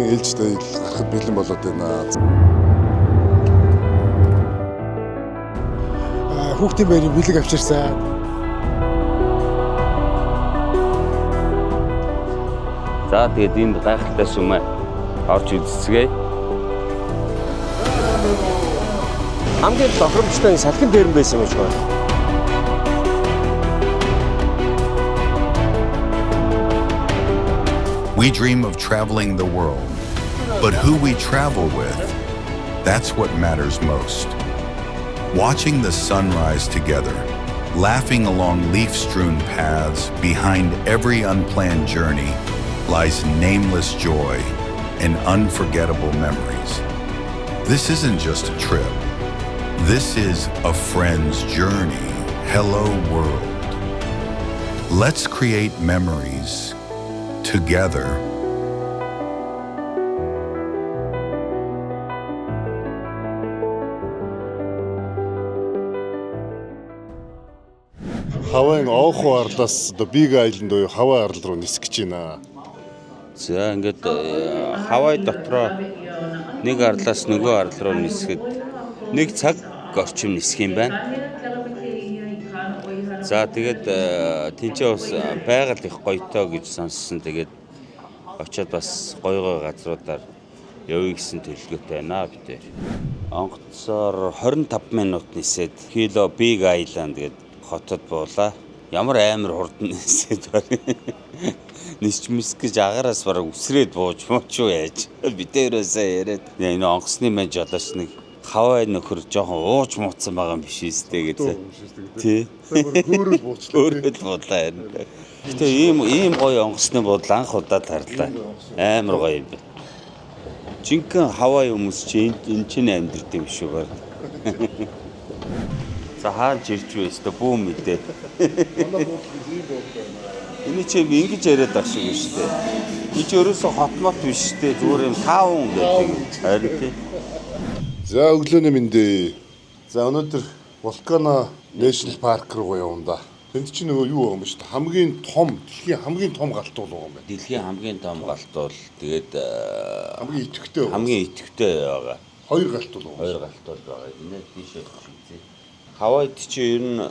Дараагийн ээлжтэй гарахад бэлэн болоод байна. Хүүхдийн байрын бэлэг авчирсан. За, тэгээд энд гайхалтай сүмээ орж үзцгээе. Хамгийн тохиромжтой нь салхин дээр нь байсан юм шиг байна. We dream of traveling the world, but who we travel with, that's what matters most. Watching the sunrise together, laughing along leaf-strewn paths, behind every unplanned journey lies nameless joy and unforgettable memories. This isn't just a trip. This is a friend's journey. Hello, world. Let's create memories together. Хавайн Ооху арлаас одоо Big Island буюу Хавай арал руу нисэх гэж байна. За, ингээд Хавай дотроо нэг арлаас нөгөө арал руу нисэхэд нэг цаг орчим нисэх юм байна. За, тэгээд тэнцээ бас байгаль их гоётой гэж сонссон. Тэгээд очиод бас гоё гоё газруудаар явъя гэсэн төлөвлөгөөтэй байна бид тэр. Онгоцоор 25 минут нисээд Хило Big Island гээд хотод буулаа. Ямар амар хурдан нисээд байна. Нисч мис гэж агараас бараг үсрээд бууж муучуу яаж. Бид тэрөөсөө яриад энэ онгоцны маань жолооч нэг Хавай нөхөр жоохон ууж мууцсан байгаа юм биш үстэй гэж. Тий. Хөөрөл буучлаа. Өөрөөр буудлаа харин. Гэтэ ийм гоё онгоцны буудлаа анх удаа тарлаа. Амар гоё юм байна. Жинхэнэ Хавай хүмүүс чи энэ чинь амьдрд юм шүү баг. За, хааж ирж вэ өстө бүү мэдээ. Манай буудлын ийм буудлаа байна. Энэ чи юм ингэж яриад байх шиг шүү дээ. Энэ чи ерөөсө хотмот биш шүү дээ. Зүгээр юм town гэдэг. Харин тий. За, өглөөний мэнд. За, өнөөдөр Volcano National Park руу явна да. Тэнд чинь нөгөө юу байгаа юм бэ шүү дээ. Хамгийн том, дэлхийн хамгийн том галтуул байгаа юм байна. Дэлхийн хамгийн том галтуул тэгээд Хамгийн идэвхтэй байгаа. хамгийн идэвхтэй байгаа. Хоёр галтуул байгаа. Хоёр галтуул байгаа. Энэ тийш очиж үзье. Хавайд чи ер нь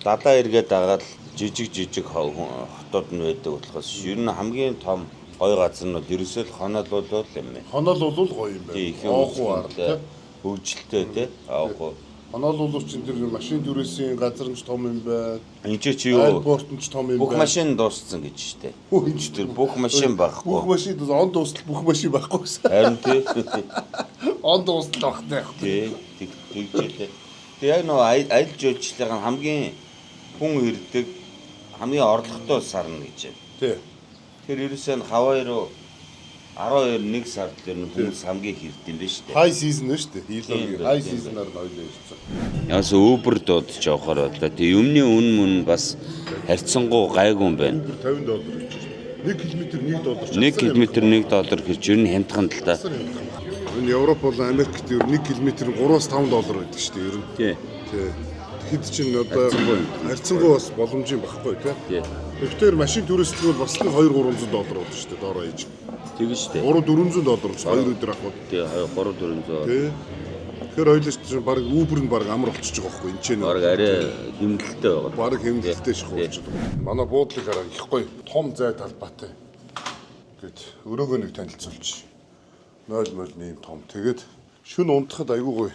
далаа эргээд агаад жижиг жижиг хотууд нь байдаг болохоос ер нь хамгийн том гоё газар нь бол ерөөсөө л Хонолулу л юм байна. Хонолул гоё юм Тий, байна. ихэн Ооху арал тий. Хөгжилтэй тий. Ооху. Хонолулу чинь тэр машин түрээсийн газар нь ч том юм байна. Энд чи юу? Аэропорт нь ч том юм Бүх байна. машин дууссан гэж штэ. Хөө, энэ ч Тэр бүх машин байхгүй. Бүх машин дуус, он дуустал бүх машин байхгүй гэсэн. Харин тий. Он дуустал багтай яг. Тий. Тэгжээ. Тэг яг нөгөө аялал жуулчлалын хамгийн хүн ирдэг хамгийн орлоготой сар нь гэж байна. Тий. Тэр ерөөсөө нь Хавай руу 12 1 сард л ер нь хүмүүс хамгийн их ирд юм байна шүү дээ. High season нь шүү дээ. Тийм Хилогийн байна, high тийм season-аар нь ойлоо ирсэн. Яас Uber дуудаж явахаар боллоо. Тэг юмны үн мөн бас харьцангуй гайгүй юм байна. Uber 50 доллар гэж байна. 1 км 1 доллар. 1 км 1 доллар гэж ер нь хямдхан л да. Энэ Европ болон Америкт ер нь 1 км нь 3-5 доллар байдаг шүү дээ ер нь. Тий. Тий. Тэгэхэд чинь одоо Харьцангуй юм. харьцангуй бас боломжийн багхгүй тий. Тий. Тэгэхээр машин түрээслэх бол бас л 2 300 доллар болно шүү дээ доороо ээж. Тэгэн шүү дээ. 3 400 доллар болж 2 өдөр авах. Тий, 2 3 400. Тий. Тэгэхээр хоёулаа чинь баг Uber нь баг амар болчихж байгаа байхгүй энэ ч нэ. Бараг арай хэмнэлттэй байгаа. Бараг хэмнэлттэй ших болчиход байгаа. Манай буудлыг хараа их гоё том зай талбайтай. Гэт өрөөгөө нэг танилцуулчих. 0 0 нэм том. Тэгээд шүн унтахад айгүй гоё.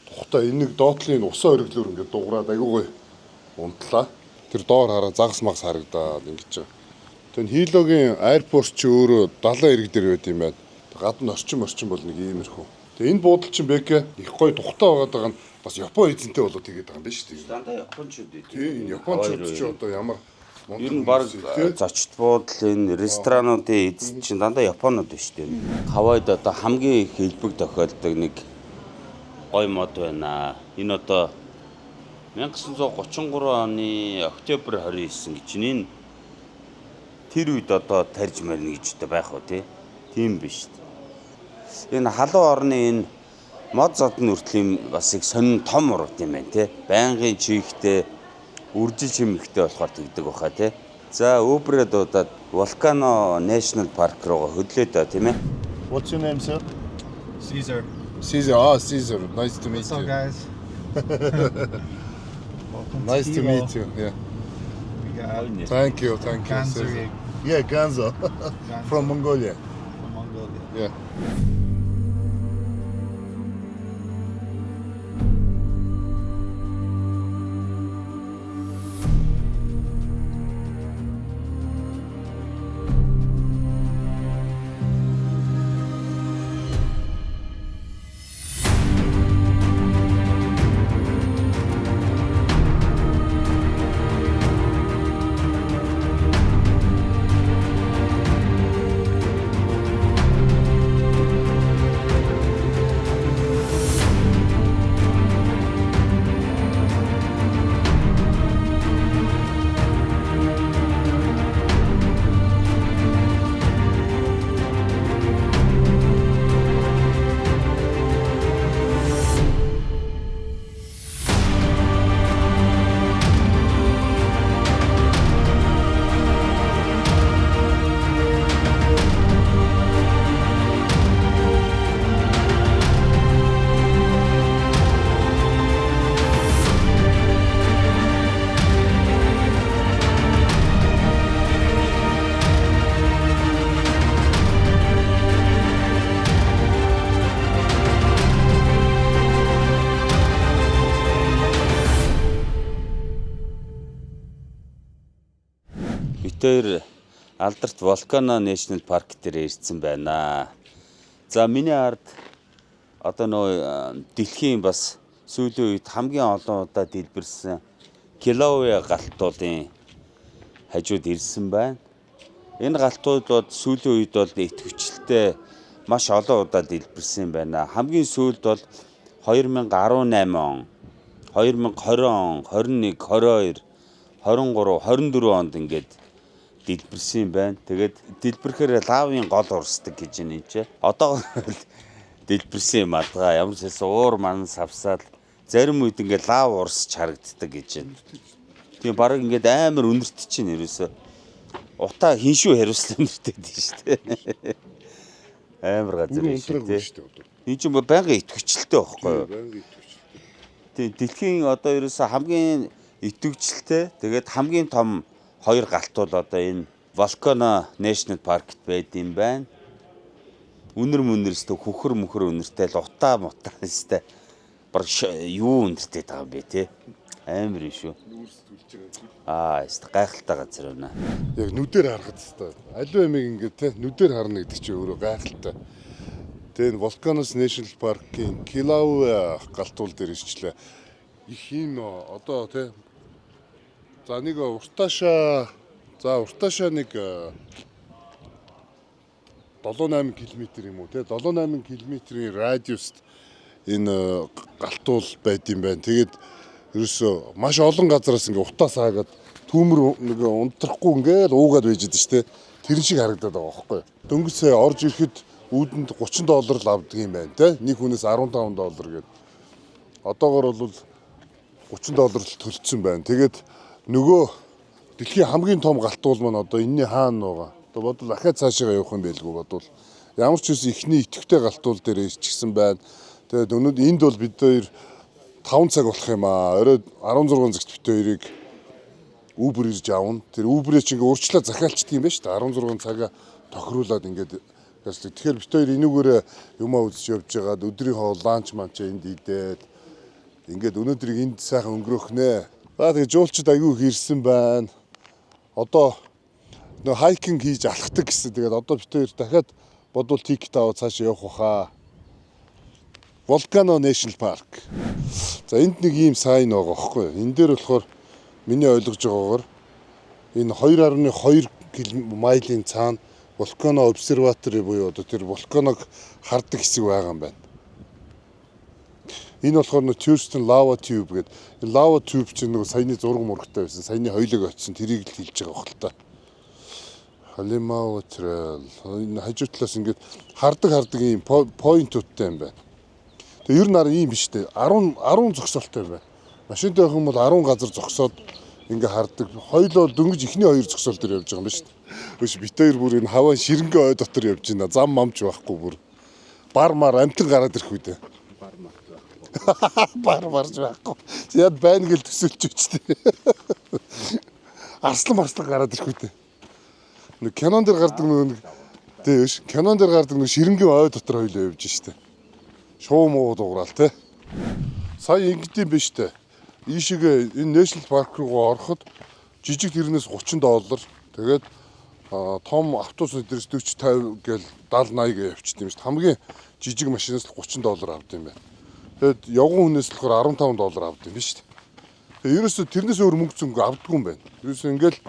Тухтай энэ нэг доотлын усан ориглоор ингээд дуграад айгүй гоё унтлаа. Тэр доор хараа загас магас харагдаад ингэж байгаа. Тэр Хилогийн аэропорт чи өөрөө далайн эрэг дээр байд юм байна. Гадна орчин бол нэг иймэрхүү. Тэгээ энэ буудал чинь Бэкэ их гоё тухтай байгаад байгаа нь бас Япон эзэнтэй болоод тэгээд байгаа юм байна шүү дээ. Дандаа японочууд идэв. Тий, энэ японочууд чи одоо ямар мундаг Ер нь баг хүмүүс вэ, тий? зочд буудал энэ ресторануудын эзэн чинь дандаа японууд биш үү? Хавайд одоо хамгийн их элбэг тохиолдог нэг гой мод байна. Энэ одоо 1933 оны октябрь 29 гэж энэ тэр үед одоо тарж марна гэж одоо байх уу тий? Тийм биш. Энэ халуун орны энэ мод зод нь хүртэл юм бас их сонин том ургад юм байна тий. Байнгын чийгтэй үржил чимэгтэй болохоор тэгдэг баха тий. За, Uber-ээ дуудаад Volcano National Park руугаа хөдлөөд аа тийм. What's your name, sir? Caesar. Caesar. Ah, Caesar. Nice to meet What's up, you. guys? Welcome Nice to Hilo. meet you. Yeah. We got Thank you. Thank you. Caesar. Ganzuri Yeah, Ganzo Ganzo. from Mongolia. from Mongolia. Yeah. Бид хоёр алдарт Volcano National Park дээр ирсэн байна. За, миний ард одоо нөө дэлхийн бас сүүлийн үед хамгийн олон удаа дэлбэрсэн Килауэ галт уулын хажууд ирсэн байна. Энэ галт уул бол сүүлийн үед бол идэвхжлэлтэй маш олон удаа дэлбэрсэн юм байна. Хамгийн сүүлд бол 2018 он, 2020 он, 21, 22, 23, 24 онд ингээд дэлбэрсэн юм байна. Тэгээд дэлбэрэхээр лавын гол урсдаг гэж энэ чи. Одоо дэлбэрсэн юм алгаа. Ямар ч байсан уур манан савсаал зарим үед ингээд лав урсч харагддаг гэж байна. Тийм, баг ингээд амар өндөрт чинь ерөөсөө утаа хиншүү хариуцлаа өндөртэй дээ шүү дээ. Амар газар Бүрэн юм шүү унтраагүй дээ. шүү дээ одоо. Энэ чинь байнгын идэвхжлэлтэй байхгүй юу? Байнгын идэвхжил. Тийм, дэлхийн одоо ерөөсөө хамгийн идэвхжлэлтэй, тэгээд хамгийн том хоёр галт уул одоо энэ Volcano National Park-т байд юм байна. Үнэр мүнэр өстө хүхэр мөхөр үнэртэй л утаа мутаа өстө баг юу үнэртэй байгаа юм бэ те. Амар юм шүү. Нүүрс түлж байгаа юм. Аа, өстө гайхалтай газар байна. Яг нүдээр харахад хэвээр аливаа юмыг ингээд те нүдээр харна гэдэг чинь өөрөө гайхалтай. Тэгээ энэ Volcanoes National Park-ийн Kilauea галт уул дээр ирчлээ. Их юм одоо те за нэг уртаашаа, за уртаашаа нэг 7 8 км юм уу те, 7 8 км-ийн радиуст энэ галт уул байд юм байна. Тэгээд ерөөсөө маш олон газараас ингээ утаа саагаад түүмэр нэг унтрахгүй ингээд уугаад байж идэв шүү дээ. Тэрэн шиг харагдаад байгаа байхгүй юу. Дөнгөж сая орж ирэхэд үүдэнд 30 доллар л авдаг юм байна те. Нэг хүнээс 15 доллар гээд. Одоогор бол 30 доллар л төлцсөн байна. Тэгээд нөгөө дэлхийн хамгийн том галт уул маань одоо энэний хаана байгаа. Одоо бодвол ахаад цаашаа явах юм байлгүй бодвол. Ямар ч үс эхний идэвхтэй галт уул дээр ирчихсэн байна. Тэгээд өнөөдөр энд бол бид хоёр 5 цаг болох юм аа. Орой 16 цагт бид хоёрыг Uber ирж авна. Тэр Uber-ийг чи ингээ урьдчилаа захиалчдаг юм байна шүү дээ. 16 цагаа тохируулаад ингээд газлаг. Тэгэхээр бид хоёр энүүгээр юмаа үзэж явж байгаад өдрийн хоол lunch манч энд идээд ингээд өнөөдрийг энд сайхан өнгөрөөх нэ. За, тэгээ жуулчид аягүй их ирсэн байна. Одоо нөө hiking хийж алхдаг гэсэн. Тэгээд одоо бид хоёр дахиад бодвол ticket аваад цаашаа явах баха. Volcano National Park. За, энд нэг ийм sign байгаа байхгүй юу? Энэ дээр болохоор миний ойлгож байгаагаар энэ 2.2 майлын цаана Volcano Observatory буюу одоо тэр volcano-г хардаг хэсэг байгаа юм байна. Энэ болохоор нөө Thurston Lava Tube гэдэг. Энэ Lava Tube чинь нөгөө саяны зураг мурагтай байсан. Саяны хоёлог очсон тэрийг л хэлж байгаа бох л та. Halemaumau Trail. Энэ хажуу талаас ингээд хардаг хардаг ийм point уудтай юм байна. Тэгээ ер нь ара ийм биш үү? 10 10 зогсоолтой юм байна. Машинтай явах юм бол 10 газар зогсоод Ингээ хардаг. Хоёул бол дөнгөж эхний хоёр зогсоол дээр явж байгаа юм ба шүү дээ. Өш бид хоёр бүр энэ хаваа ширэнгэ ой дотор явж байна. Зам мамч байхгүй бүр. Бар мар амтан гараад ирэх үү дээ. Бар мар байхгүй. Бар марж байхгүй. Яд байна гэл төсөөлж өчтэй. Арслан марслан гараад ирэх үү дээ. Нэг кинон дээр гардаг нөгөө нэг тий өш кинон дээр гардаг нэг ширэнгийн ой дотор хоёлоо явж штэ. Шуу муу дуграал те. Сая ингэдэм биш те. Ийшээгээ энэ National Park руугаа ороход жижиг тэрнээс 30 доллар тэгээд том автобус өдрөөс 40 50 гээл 70 80 гээ явчихд юм шүү дээ. Хамгийн жижиг машинаас л 30 доллар авд юм байна. Тэгээд явган хүнээс болохоор 15 доллар авд юм биш үү? Тэгээд ерөөсө тэрнээс өөр мөнгө зөнгө авдаггүй юм байна. Ерөөсө ингээл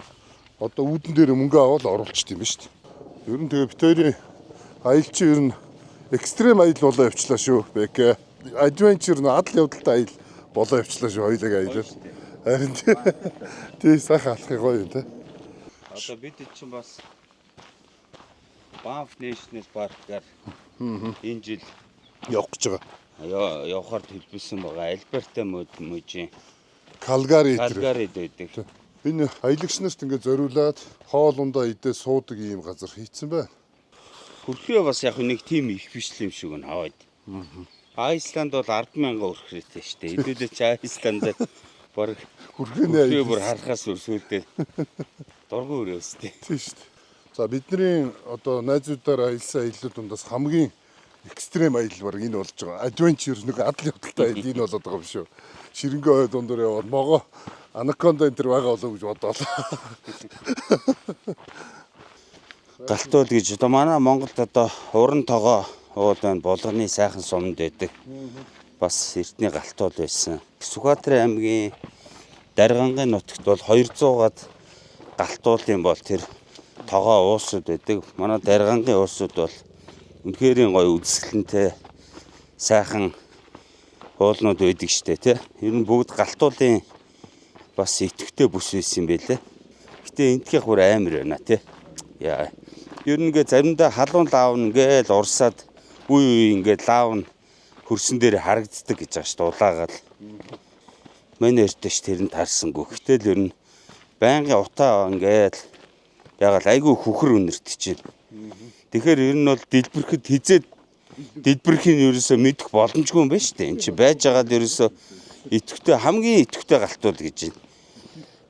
одоо үүдэн дээр мөнгө аваад оруулчихд юм биш үү? Ер нь тэгээ бид хоёрын аялал чи ер нь extreme аялал болоо явчлаа шүү. Бэкэ. Adventure нөө адал явдалтай аялал болоо явчлаа шүү. Хоёулаа аялал. Харин тий сайхан алхахыг гоё юм те. Одоо бид чинь бас Banff National Park-аар энэ жил Явах гэж байгаа. Явахаар төлөвлөсөн байгаа. Альберта мужийн Калгари тэр. Калгарид байдаг. Энэ аялагч нарт ингээд зориулаад хоол ундаа идээ суудаг ийм газар хийцэн байна. Хөрхөө бас яг нэг тийм их биш л юм шиг байна хаваад. Айсланд бол 100000 өрхрөөтэй шүү дээ. Хэдүүлээ чи Айсландад баг Хөрхөөний хөрхөө аялал. бүр харахаас өрсөлдөө дургу өрөөстэй. Тийм шүү дээ. За бидний одоо найзуудаар аялсан аяллууд дундаас хамгийн extreme аялал баг энэ болж байгаа. Adventure нэг адал явдалтай аялал энэ болоод байгаа юм шүү. Ширэнгэ ой дундуур яваад могоо анаконда энэ төр байгаа болов уу гэж бодоол. Галтуул гэж одоо манай Монголд одоо уран тогоо уул байна. Булганы сайхан сумд байдаг. Бас эртний галтуул байсан. Сүхбаатар аймгийн Даргангийн нутагт бол 200-аад галтуулын бол тэр тогоо уусууд байдаг. Манай Даргангийн уусууд бол үнэхэрийн гоё үзэсгэлэнтэй сайхан уулнууд байдаг штэ тий. Ер нь бүгд галтуулын бас идэвхтэй бүс байсан юм байлээ. Гэтэ энтхийх бүр амар байна тий. Яа. Ер нь ингээ заримдаа халуун лав ингээл урсаад үе үе ингээ лав нь хөрсөн дээр харагддаг гэж байгаа шүү дээ улаагаал. Манай эртээ ш тэр нь таарсангүй. Гэтэл ер нь байнгын утаа ингээл ягаал айгүй хүхэр үнэрт чинь. Тэгэхээр ер нь бол дэлбэрэхэд хизээд дэлбэрэхийг ерөөсөө мэдэх боломжгүй юм байна шүү дээ. Энд чи байж байгаа л ерөөсөө идэвхтэй хамгийн идэвхтэй галтуул гэж байна.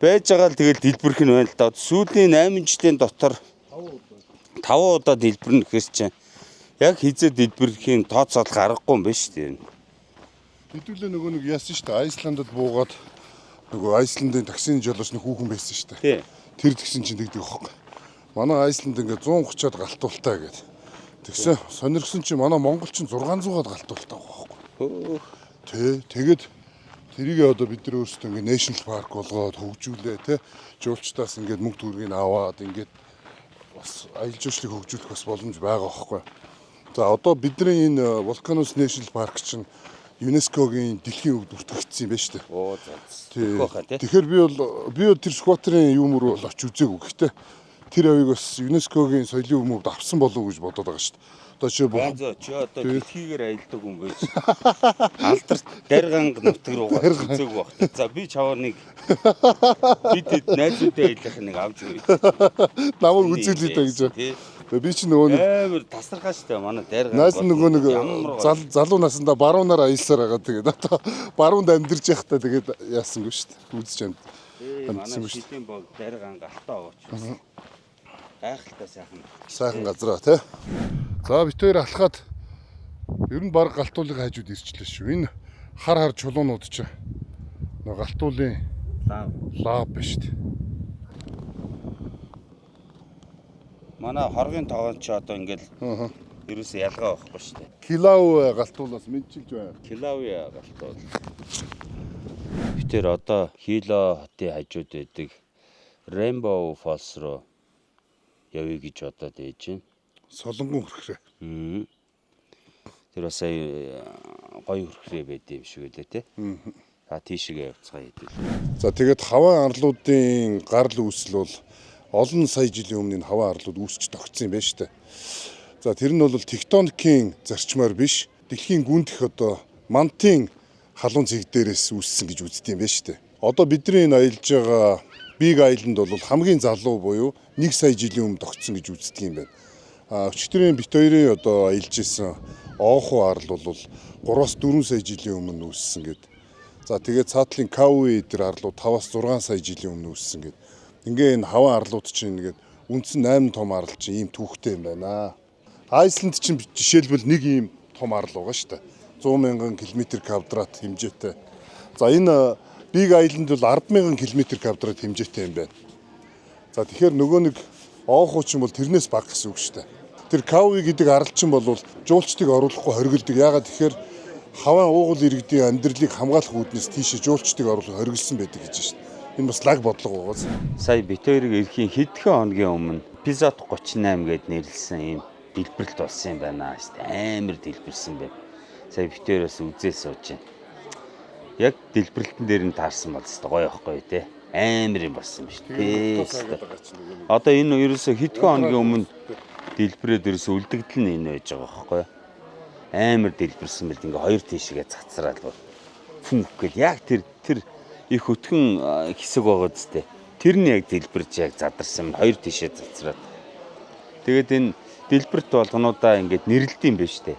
Байж байгаа л тэгэл дэлбэрэх нь байна л да. Сүүлийн 8 жилийн дотор 5 удаа дэлбэрнэ гэхэр чинь яг хизээ дэлбэрэхийг тооцоолох аргагүй юм байна шүү дээ. Хэдүүлээ нөгөө нэг яасан шүү дээ. Айсландад буугаад нөгөө Айсландын таксины жолооч нэг хүүхэн байсан шүү дээ. Тий. Тэр тэгсэн чинь тэгдэг аахгүй. Манай Айсланд ингээ 130-аад галтуултай гээд. Тэгсэн сонирхсон чинь манай Монгол чинь 600-аад галтуултай байгаа байхгүй. Хөөх. Тэ тэгээд тэрийг одоо бид нар өөрсдөө ингээ National Park болгоод хөгжүүлээ тэ жуулчдаас ингээд мөнгө төгрөгийг аваад ингээд бас аялал жуулчлалыг хөгжүүлэх бас боломж байгаа байхгүй. За одоо бидний энэ Volcanoes National Park чинь ЮНЕСКО-гийн дэлхийн өвд бүртгэгдсэн юм байна шүү дээ. Оо за. Тий. Тэгэх байхаа тий. Тэгэхээр би бол тэр Сүхбаатарын юм руу бол очиж үзээгүй. Гэхдээ тэр авиг бас ЮНЕСКО-гийн соёлын өмнөд авсан болов уу гэж бодоод байгаа шүү дээ. Одоо чи бүх Зөө чи одоо дэлхийгээр аялдаг хүн байж. Алдарт дарганг нутаг руугаа үзээгүй байх. За би чаваар нэг бид хэд найзуудтай аялах нэг авч өгье. намайг үзүүлээ даа гэж. Тий. Тэгээ би чи нөгөө нэг Амар тасархаа штэ манай дарганг. Найз нь нөгөө нэг Ямар гоё. залуу насандаа баруунаар аялсаар байгаа. Тэгээд одоо баруунд амьдарч явахдаа тэгээд яасангүй шүү дээ. Үзэж амьд. Тий, амьдсан Манай шүү дээ. шидийн бог дарганг алтаа овооч. Гайхалтай сайхан. Сайхан газраа тий. За бид хоёр алхаад ер нь баг галтуулын хажууд ирчлээ шүү. Энэ хар хар чулуунууд чинь нөгөө галтуулын Лав. лав биш үү? Манай хоргийн тогоон чи одоо ингээл ерөөсөө ялгаа байхгүй штэ. Килау галтуулаас мэдчилж байна. Килауя галтуул. Тэр одоо Хило хотын хажууд байдаг Rainbow Falls руу явъя гэж бодоод ээж байна. Солонгон хөрхрээ. Мм. Тэр бас гоё хөрхрээ байд юм шиг үлээ те. За тийшээ явцгаая хэдүүл. За тэгээд хаваа арлуудын гарал үүсэл бол олон сая жилийн өмнө энэ хаваа арлууд үүсч тогтсон юм байна шүү дээ. За тэр нь бол тектоникийн зарчмаар биш, дэлхийн гүндэх одоо мантын халуун цэг дээрээс үүссэн гэж үздэг юм байна шүү дээ. Одоо бидний энэ аялж байгаа Big Island бол хамгийн залуу буюу 1 сая жилийн өмнө тогтсон гэж үздэг юм байна. Өчигдрийн бид хоёрын одоо аялж исэн Оаху арал бол 3-4 сая жилийн өмнө үүссэн гэдэг. За, тэгээд цаатлын Кауи эдэр арлууд 5-6 сая жилийн өмнө үүссэн гэдэг. Ингээ энэ Хавай арлууд чинь ингээд үндсэн 8 том арал чинь ийм түүхтэй юм байна. Айсланд чинь жишээлбэл нэг ийм том арал байгаа шүү дээ. 100 мянган километр квадрат хэмжээтэй. За, энэ Big Island бол 10 мянган километр квадрат хэмжээтэй юм байна. За, тэгэхээр нөгөө нэг Оаху чинь бол тэрнээс бага гэсэн үг шүү дээ. Тэр Кауи гэдэг арал чинь бол жуулчдыг оруулахгүй хоригддог. Яагаад тэгэхээр Хавайн уугуул иргэдийн амьдралыг хамгаалах үүднээс тийшээ жуулчдыг оруулах хоригдсан байдаг гэж шүү дээ. Энэ бас лаг бодлого байгаа. Сая бид хоёрыг ирэхийн хэдхэн хоногийн өмнө Episode 38 гэд нэрлсэн ийм дэлбэрэлт болсон юм байна. Амар дэлбэрсэн байна. Сая бид хоёр бас үзээ сууж байна. Яг дэлбэрэлтэн дээр нь таарсан бол ёстой гоё байхгүй те. Амар юм болсон юм шүү дээ. Одоо энэ ерөөсө хэдхэн хоногийн өмнө дэлбэрээд ерөөсө үлдэгдэл нь энэ байж байгаа байхгүй. Амар дэлбэрсэн бэл, ингээ хоёр тийшгээ цацраал бол фүнх гэл яг тэр их өтгөн хэсэг байгаа зү. Тэр нь яг дэлбэрж яг задарсан юм, хоёр тийшээ цацраад. Тэгээд энэ дэлбэрт болгонуудаа ингээд нэрлэдэг юм байна штэ.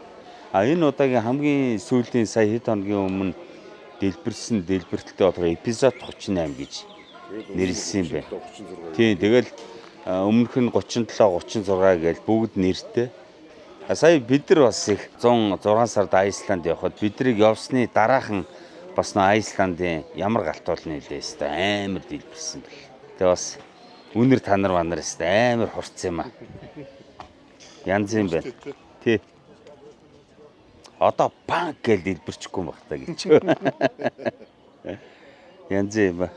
А энэ удаагийн хамгийн сүүлийн сая хэд хоногийн өмнө дэлбэрсэн дэлбэрэлттэй болохоор Episode 38 гэж нэрлсэн юм байна. Тийм, тэгэл өмнөх нь 37 36 гээл бүгд нэртэй. А сая бид нар бас их 106 сард Айсланд явхад бидрийг явсны дараахан бас нөө Айсландын ямар галтуулны нэлээ өстой амар дэлбэрсэн бэл. Тэгээ бас үнэр танар манар өстой амар хурц юм а. Янз юм байна. Тий. Одоо банк гэж дэлбэрчихгүй юм баг та гэж. Янз юм ба.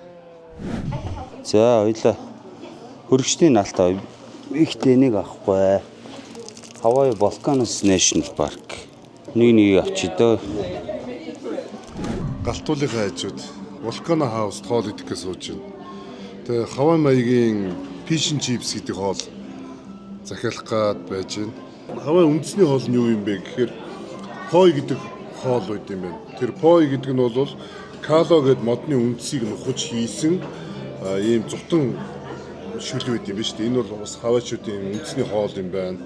За, хоёлаа хөргөчний наалтаа ихтэй энийг авахгүй. Hawaii Volcanoes National Park. Нэг нэг авчи дөө. Галтуулынхаа хажууд Volcano House хоол идэх гэж сууж байна. Тэгээ Хавай маягийн fish and chips гэдэг хоол захиалах гад байж байна. Хавай үндэсний хоол нь юу юм бэ гэхээр poi гэдэг хоол байд юм байна. Тэр poi гэдэг нь бол кало гэд модны үндсийг нухаж хийсэн ийм зутан шүл байд юм байна шүү дээ. Энэ бол бас хавайчуудын үндэсний хоол юм байна.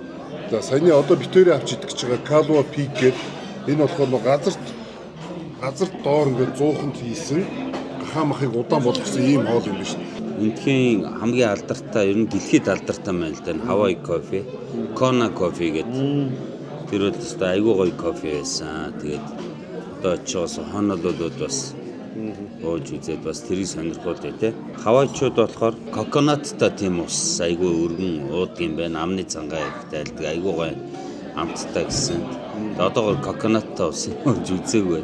За, саяны одоо бид хоёрын авч идэх гэж байгаа Kalua Pig гэдэг энэ болохоор нөгөө газарт доор ингээд зууханд хийсэн гахаа махыг удаан болгосон ийм хоол юм байна шүү дээ. Эндхийн хамгийн алдартай, ер нь дэлхийд алдартай юм байна л да. Энэ Hawaii coffee, Kona coffee гэдэг. Тэр бол өстой айгүй гоё кофе байсан. Тэгээд одоо очиос Хонолулуд бас ууж үзээд бас тэрийг сонирхол дээ, тэ. Хавайчууд болохоор coconut тай тийм ус айгүй өргөн уудаг юм байна. Амны цангаа их тайлдаг. Айгүй гоё амттай гэсэн. Тэгээд одоогор coconut тай ус ууж үзээгүй.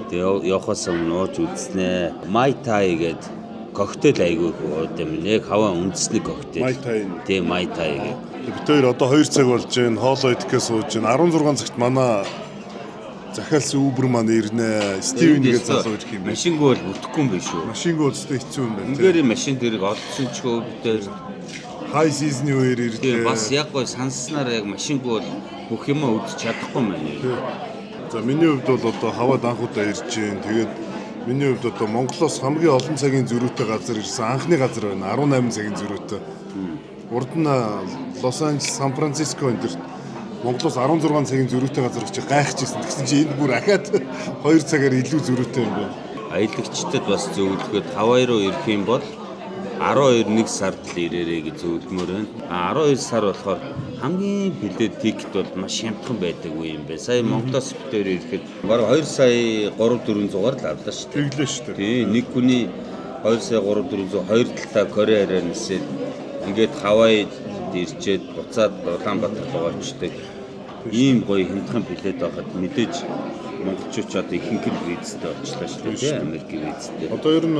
Тэгээ явахаас өмнө ууж үзнэ. Mai Tai гэдэг коктейл айгүй их ууд юм. Яг Хавай үндэсний коктейл. Mai Tai нь. Тийм, Mai Tai гэдэг. Бид хоёр одоо 2 цаг болж байна. Хоолоо идэх гэж сууж байна. 16 цагт манай захиалсан Uber маань ирнэ. Стивен гэж залуу ирэх юм байна. Машингүй бол бүтэхгүй юм биш үү? Машингүй бол өстой хэцүү юм байна. Үнгээр машин дэрэг олдсон ч хөө бид хоёр High season-ы үеэр ирлээ. Тийм, бас яг гой санснаар яг машингүй бол бүх юм үзэж чадахгүй юм байна. За, миний хувьд бол одоо Хавайд анх удаа ирж байна. Тэгээд миний хувьд одоо Монголоос хамгийн олон цагийн зөрүүтэй газар ирсэн анхны газар байна. 18 цагийн зөрүүтэй. Урд нь Лос Анжелес, Сан Франциско энэ төр Монголоос 16 цагийн зөрүүтэй газар гэж гайхажсэн. Тэгсэн чинь энд бүр ахаад 2 цагаар илүү зөрүүтэй юм байна. Аялагчдад бас зөвлөхөд Хавай руу ирэх юм бол 12 1 сард л ирээрэй гэж зөвлөмөр байна. А 12 сар болохоор хамгийн билет ticket бол маш хямдхан байдаг үе юм байна. Сая Монголоос бид хоёр ирэхэд бараг 2 сая 3 400-аар л авлаа шүү дээ. Тэглээ шүү дээ. Тийм, нэг хүний 2 сая 3 400 хоёр талдаа Korean Air нисээд ингээд Хавайд ирчээд буцаад Улаанбаатар руу очдог. Ийм гоё хямдхан билет байхад мэдээж монголчууд ч одоо ихэнх нь визтэй очлоо шүү дээ, тийм, Америкийн визтэй. Одоо ер нь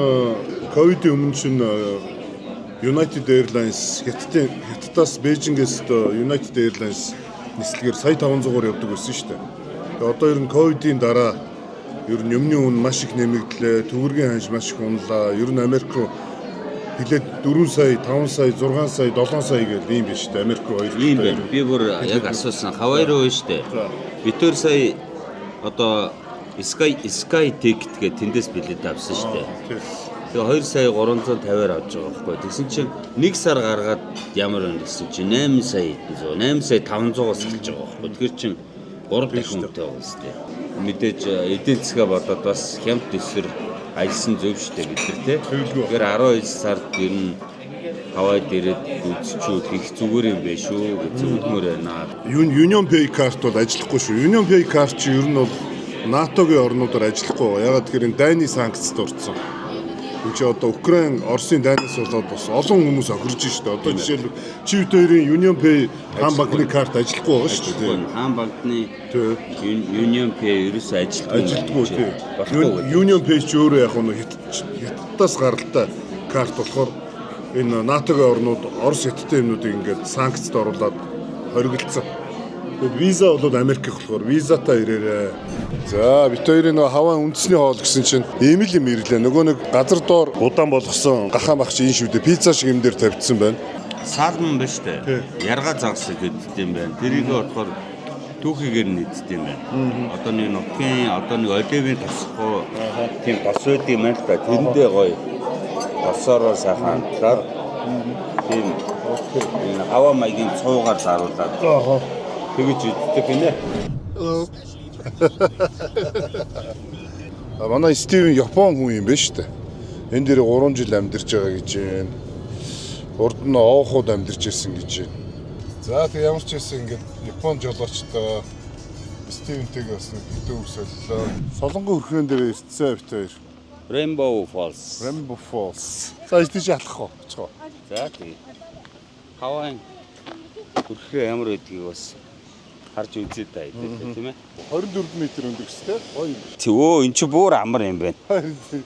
ковидын өмнө чинь United Airlines Хятадаас Бээжингээс одоо United Airlines нислэгээр сая 500-аар явдаг байсан шүү дээ. Тэгээ одоо ер нь ковидын дараа ер нь юмны үн маш их нэмэгдлээ, төгрөгийн ханш маш их унлаа. Ер нь Америк руу билет 4 сая, 5 сая, 6 сая, 7 сая гэл ийм биш үү? Америк руу хоёр Ийм байна. Би бүр яг асуусан. Хавай руу шүү дээ. Бид хоёр сая одоо Sky Ticket гэх тэндээс билет авсан шүү дээ. Тэгээ 2 сая 350-аар авч байгаа байхгүй. Тэгсэн чинь 1 сар гаргаад ямар байна гэсэн чинь 8 сая хэдэн зуун, 8 сая 500-аас эхэлж байгаа байхгүй. Тэгэхээр чин 3 дахин үнэтэй байгаа юм дээ. Мэдээж эдийн засгаа бодоод бас хямд төсөр аялсан зөв штэ бид нар тий. Тэгэхээр 12 сард ер нь Хавайд ирээд үзчихвэл их зүгээр юм байна шүү гэж зөвлөмөр байна. Union Pay карт бол ажиллахгүй шүү. Union Pay карт чи ер нь бол НАТО-гийн орнуудаар ажиллахгүй байгаа. Ягаад тэгэхээр энэ дайны санкцд орсон. Энд чи одоо Украин, Оросын дайнаас болоод бас олон хүмүүс охирж штэ. Одоо жишээлбэл чи бид хоёрын Union Pay хаан банкны карт ажиллахгүй байгаа шүү дээ. Хаан банкны Тий. Union Pay ерөөсөө ажилтгүй. Ажилтгүй тий. Болохгүй. Union Pay чи өөрөө яг нь хятадаас гаралтай карт болохоор энэ НАТО-гийн орнууд Орос хятадын юмнуудыг ингээд санкцд оруулаад хоригдсон. Тэгээд виза бол Америк их болохоор визатай ирээрээ. За бид хоёрын нөгөө Хавайн үндэсний хоол гэсэн чинь ийм л юм ирлээ. Нөгөө нэг газар доор удаан болгосон гахаан багч энэ шүү дээ. Пицца шиг юм дээр тавьдсан байна. Салмон ба штэ. Ярга загас гэдэг юм байна. Тэрийг болохоор түүхийгээр нь иддэг юм байна. Одоо нэг нутгийн одоо нэг оливын тосгоо тийм тос байд юм байна л да. Тэрэндээ гоё тосоороо сайхан амтлаад тийм энэ хаваа маягийн цуугаар заруулад тэгэж иддэг гинэ. А манай Стивен Япон хүн юм байна шүү дээ. Энэ дээр 3 жил амьдарч байгаа гэж байна. Урд нь Ооход амьдарч ирсэн гэж байна. За тэг ямар ч байсан ингээд Япон жолоочтой Стивентэйг бас нэг хэдэн үг солилоо. Солонгон хөрхөн дээр ирсэн бит хоёр. Rainbow Falls. Rainbow Falls. За тийш алхах уу? Очих уу? За тэгээ. Хавайн хөрхөө ямар байдгийг бас харж үзье та хэдүүлээ тийм ээ. 24 м өндөр гэстэй. Гоё юм. Өө эн чи бүр амар юм байна.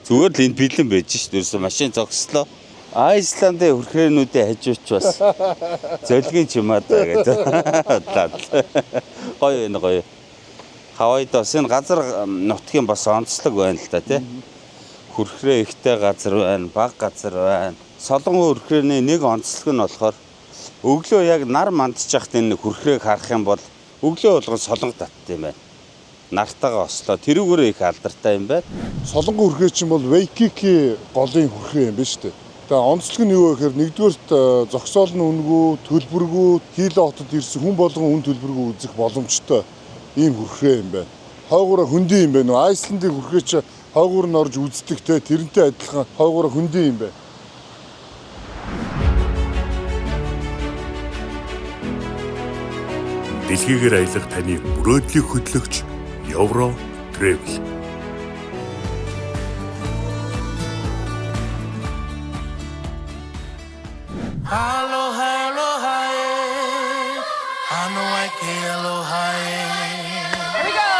Зүгээр л энд бэлэн байж ш. Ерөөсөө машин зогслоо. Айсландын хөрхөөнүүдийн хажууч бас зөлгийн ч юм аа даа гэдэг. Гоё энэ гоё. Хавайд бас энэ газар нутгийн бас онцлог байна л да тий. Хөрхрөө ихтэй газар байна, баг газар байна. Солонгон хөрхрөөний нэг онцлог нь болохоор өглөө яг нар мандчих энэ хөрхрөөг харах юм бол өглөө болгон солонго татд юм байна. Нартайгаа ослоо. Тэрүүгээрээ их алдартай юм байна. Солонгон хөрхөө чинь бол Вайкики голын хөрхөө юм байна шүү дээ. Тэгээ онцлог нь юу вэ гэхээр нэгдүгээрт зогсоол нь үнэгүй, төлбөргүй, Хило хотод ирсэн хүн болгон үн төлбөргүй үзэх боломжтой ийм хөрхөө юм байна. Хойгоороо хөндийн юм байна. Айсландын хөрхөө чи хойгоор нь орж үздэг те тэрнтэй адилхан хойгоороо хөндийн юм байна. Дэлхийгээр аялах таны мөрөөдлийг хөтлөгч Евро Travel. Aloha, aloha, eh. Ano ai ke aloha, eh. Here we go!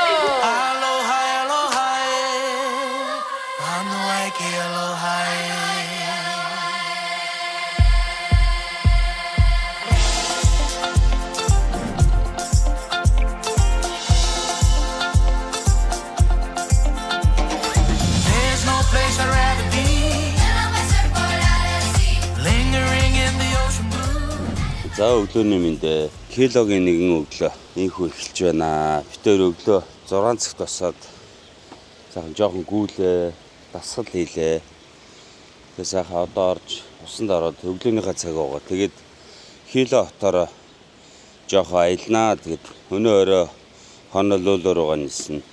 Aloha, aloha, eh. Ano ai ke aloha, eh. There's no place I'd rather be. Lingering in the ocean blue. За өглөөний мэнд Хилогийн нэгэн өглөө инхүү эхэлж байна. Бид хоёр өглөө 6 цагт босоод сайхан жоохон гүйлээ, дасгал хийлээ. Тэгээ сайхан одоо орж усанд ороод өглөөнийхөө цаг уугаа. Тэгээд Хило хотоороо жоохон аялнаа. Тэгээд өнөө өрөө Хонолулу руугаа ниснэ.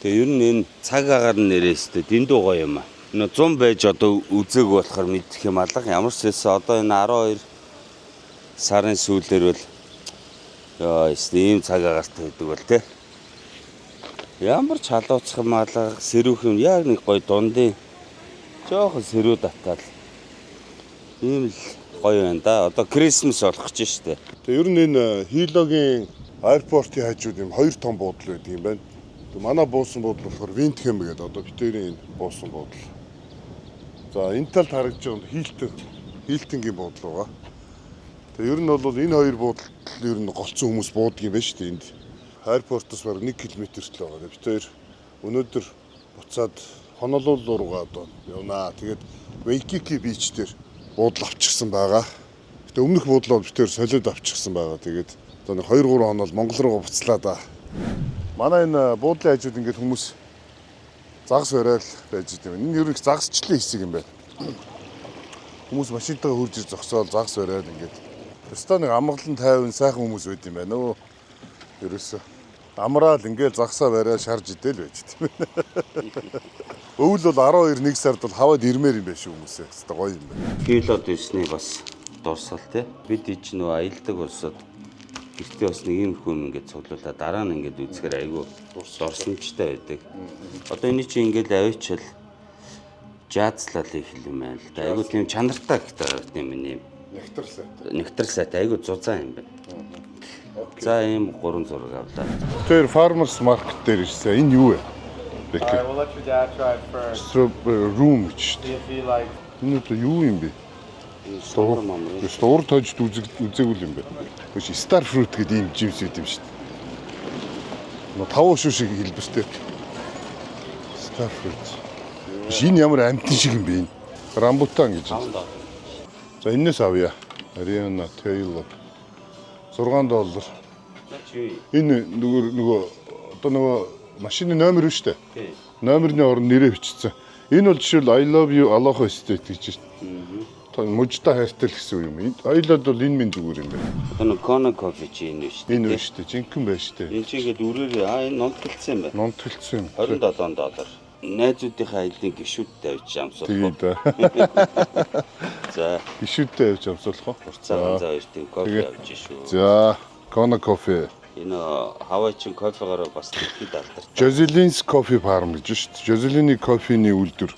Тэгээ ер нь энэ цаг агаар нь нэрээстэй дэндүү гоё юм аа. Нөө 100 байж одоо үзег болохоор мэдэх юм алга. Ямар ч байсан одоо энэ 12 сарын сүүлээр бол яа ийм цаг агаартай байдаг бол те. Ямар ч халууцах юм алга сэрүүх юм яг нэг гоё дундын жоохон сэрүү татаал ийм л гоё байна да. Одоо Christmas болох гэж штэ. Тэгээ ер нь энэ Хилогийн аэропортын хажууд юм хоёр том буудлын байдаг юм байна. Тэгээ манай буусан буудлын болохоор Винтхэм гэдэг одоо бид хоёрын энэ буусан буудлын. За энэ талд харагдж байгаа нь Хилтонгийн буудлын байгаа. Тэгээ ер нь бол энэ хоёр буудлын ер нь голцсон хүмүүс буудаг юм байна шүү дээ энд. Аэропортоос бараг 1 км-т л байгаа. Бид хоёр өнөөдөр буцаад Хонолулу руугаа одоо явнаа. Тэгээд Вайкики beach дээр буудал авчихсан байгаа. Гэтэ өмнөх буудлаа бид хоёр солиод авчихсан байгаа. Тэгээд одоо нэг 2-3 хоног Монгол руугаа буцлаа да. Манай энэ буудлын хажууд ингээд хүмүүс загас барайл байж идэв. Энэ ер нь их загасчлалын хэсэг юм байна. Хүмүүс машинтайгаа хурж ир зогсоол загас бариад ингээд. Өстой нэг амгалан тайван сайхан хүмүүс байд юм байна өө. Ерөөсө амраал ингээд загсаа бариад шарж идэл байж тийм ээ. Өвөл бол 12 1 сард бол хаваад ирмээр юм байна шүү хүмүүсээ. Өстой гоё юм байна. Хилод ирсний бас дурсгал те. Бид ич нөгөө аялдаг улсад гэртээ бас нэг ийм хүн ингээд цуглуулаад дараа нь ингээд үзэхээр айгүй дурсамжтай байдаг. Одоо энэ чинь ингээд авчил жаазлал их юм байна л да. Айгүй тийм чанартай гэхдээ тийм юм. Нектарлаа. Нэгтэрсайтай айгүй зузаан юм байна. За ийм гурван зураг авлаа. Тэр farmers market дээр ирсэн. Энэ юу вэ? All right, we'll let your dad try it first. Strawberry room гэж шүү See дээ. if he likes. Энэ одоо юу юм бэ? Суур мамрын. Өстө урд хожид үзээгүй юм байна. Биш star fruit гэдэг ийм жимс байт юм шүү дээ. Нөө тавуу шүү шиг хэлбэртэй. Star fruit. Биш энэ ямар амтэн шиг юм бэ энэ? Рамбутан гэж. За энэс авъя. Ariana Taylor 6 доллар. Энэ нөгөө одоо нөгөө машины номер шүү дээ. Номерны орон нэрээ бичсэн. Энэ бол жишээл I love you Aloha State гэж байна. Мужтай хайртай л гэсэн үг юм. Энэ Хоёулаад бол энэ минь зүгээр юм байна. Одоо нэг Kona кофе чи энэ шүү дээ. Энэ үү шүү дээ. Жинхэнэ байж шүү дээ. Энэ чи ингээд үрээрээ аа энэ нунтгалцсан юм байна. Нунтгалцсан юм. 27 доллар. Найзуудынхаа аялын гишүүдтэй авчиж амсуулах. Тэгээ да. За Гишүүдтэй явж амсуулах уу? цагаан заа хоёрт кофе Тэгээ. авч шүү. За, Kona кофе. Энэ Хавайчин кофегоор бас дэлхийд алдартай. Jocelyn's Coffee Farm гэж шүү дээ. Jocelyn-ийн кофений үйлдвэр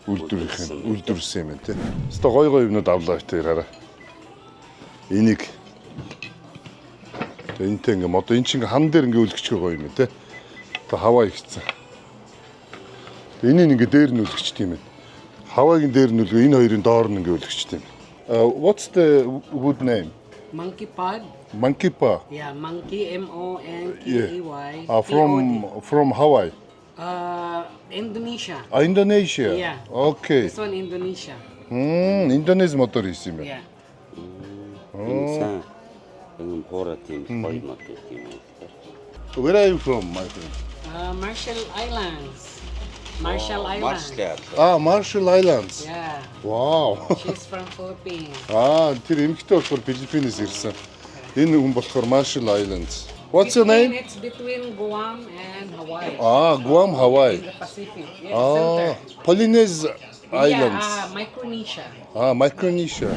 үйлдвэрийнх нь үйлдвэрлэсэн юм байна тий. Хэвээ гой гой юмнууд авлаа битээр хараа. Энийг Тэгээ энтэй ингээ мод эн чинь ингээ хан дээр ингээ үлгчихээ гоё юм байна тий. Одоо Хавай ихсэн. Тэгээ энийг ингээ дээр нь үлгчт юм байна. Хавайгийн дээр нь үлгөө энэ хоёрын доор нь ингээ үлгчт юм. What's the wood name? Monkey pod. Monkey paw. Yeah, monkey M O N K A Y. From Hawaii. Indonesia. Ah, Indonesia. Yeah. Okay. This one Indonesia. Индонез модоор хийсэн юм байна. Yeah. Энэ сайн энэ хуурай тийм гоё мод гэх юм байна. Where are you from, my friend? Marshall Islands. Marshall Islands. Маршал Ah, Marshall Islands. Yeah. Wow. She's from Philippines. Аа, тэр эмэгтэй болохоор Филиппинээс ирсэн. Энэ хүн болохоор Marshall Islands. What's your Between- name? It's between Guam and Hawaii. Ah, Guam, Hawaii. In the Pacific. Yeah, Ah, center. Polynesian Islands. Yeah, Micronesia. Ah, Micronesia.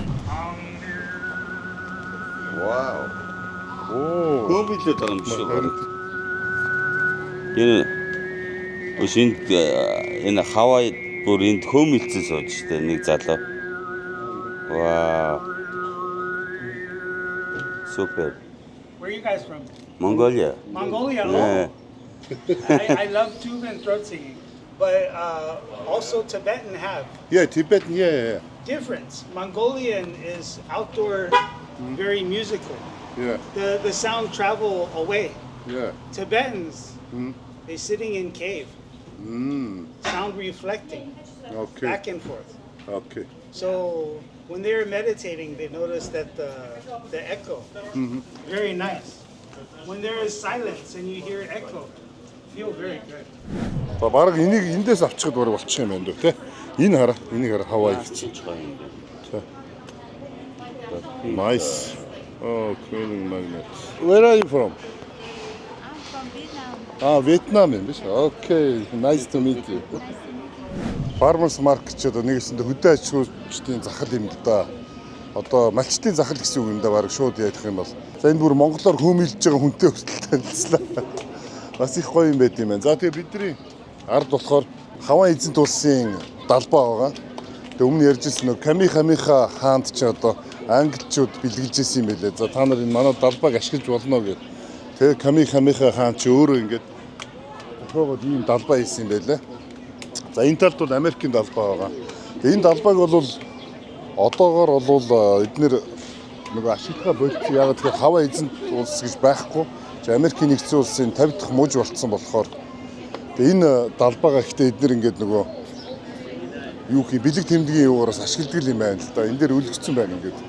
Вау. Оо. Хөөмөлөд байгаа юм шүү. Энэ өш энд энэ Хавай бүр энд хөөмөлцөн сууж штэ нэг залуу. Вау. Супер. Where are you guys from? Mongolia. Mongolia. Yeah. Oh, I love tuba and throat singing, but also Tibetan have Yeah, Tibet, yeah, yeah. difference. Mongolian is outdoor, very musical. Yeah, The sound travel away. yeah. Tibetans, they sitting in cave. Sound reflecting Okay. back and forth. Okay. So when they were meditating, they noticed that the echo, very nice. When there is silence and you hear echo, feel very good. Ба баг энийг эндээс авчихад бараг болчих юм байна дөө, тэ? Энэ хараа, энийг хараа Hawaii гэсэн. Чи гоё юм байна. Nice. Oh, cleaning magnet. Where are you from? I'm from Vietnam. Ah, Vietnam юм биш. Okay, nice to meet you. Farmers market ч одоо нэгэсэндээ хөдөө аж ахуйчдын захал юм л да. Одоо малчдын захал гэсэн үг юм да баг шууд ярих юм бол. За энэ бүр монголоор хүмүүлж байгаа хүнтэй хүртэл танилцлаа. Бас их гоё юм байт юм байна. За тэгээ бидний ард болохоор Хавайн эзэнт улсын далбаа байгаа. Тэгээ өмнө ярьжсэн нөө Камихамиха хаанд ч одоо англичууд бэлгэлж исэн юм байлээ. За та нар энэ манай далбааг ашиглаж болно гэд. Тэгээ Камихамиха хаан чи өөрөө ингээд тохиогоод ийм далбаа хийсэн юм байлээ. За энэ талд бол Америкийн далбаа байгаа. Тэгээ энэ далбааг бол одоогор бол эднэр нөгөө ашиглахаа болчих. Яг тэгэхээр Хавай эзэнт улс гэж байхгүй. Чи Америкийн нэгдсэн улсын 50 дахь мужи болцсон болохоор тэгээ энэ далбаагаа ихтэй эднэр ингээд нөгөө юу гэх юм бэлэг тэмдгийн юугаараас ашигладаг юм байна л да. Энэ дээр үлгцэн байна ингээд.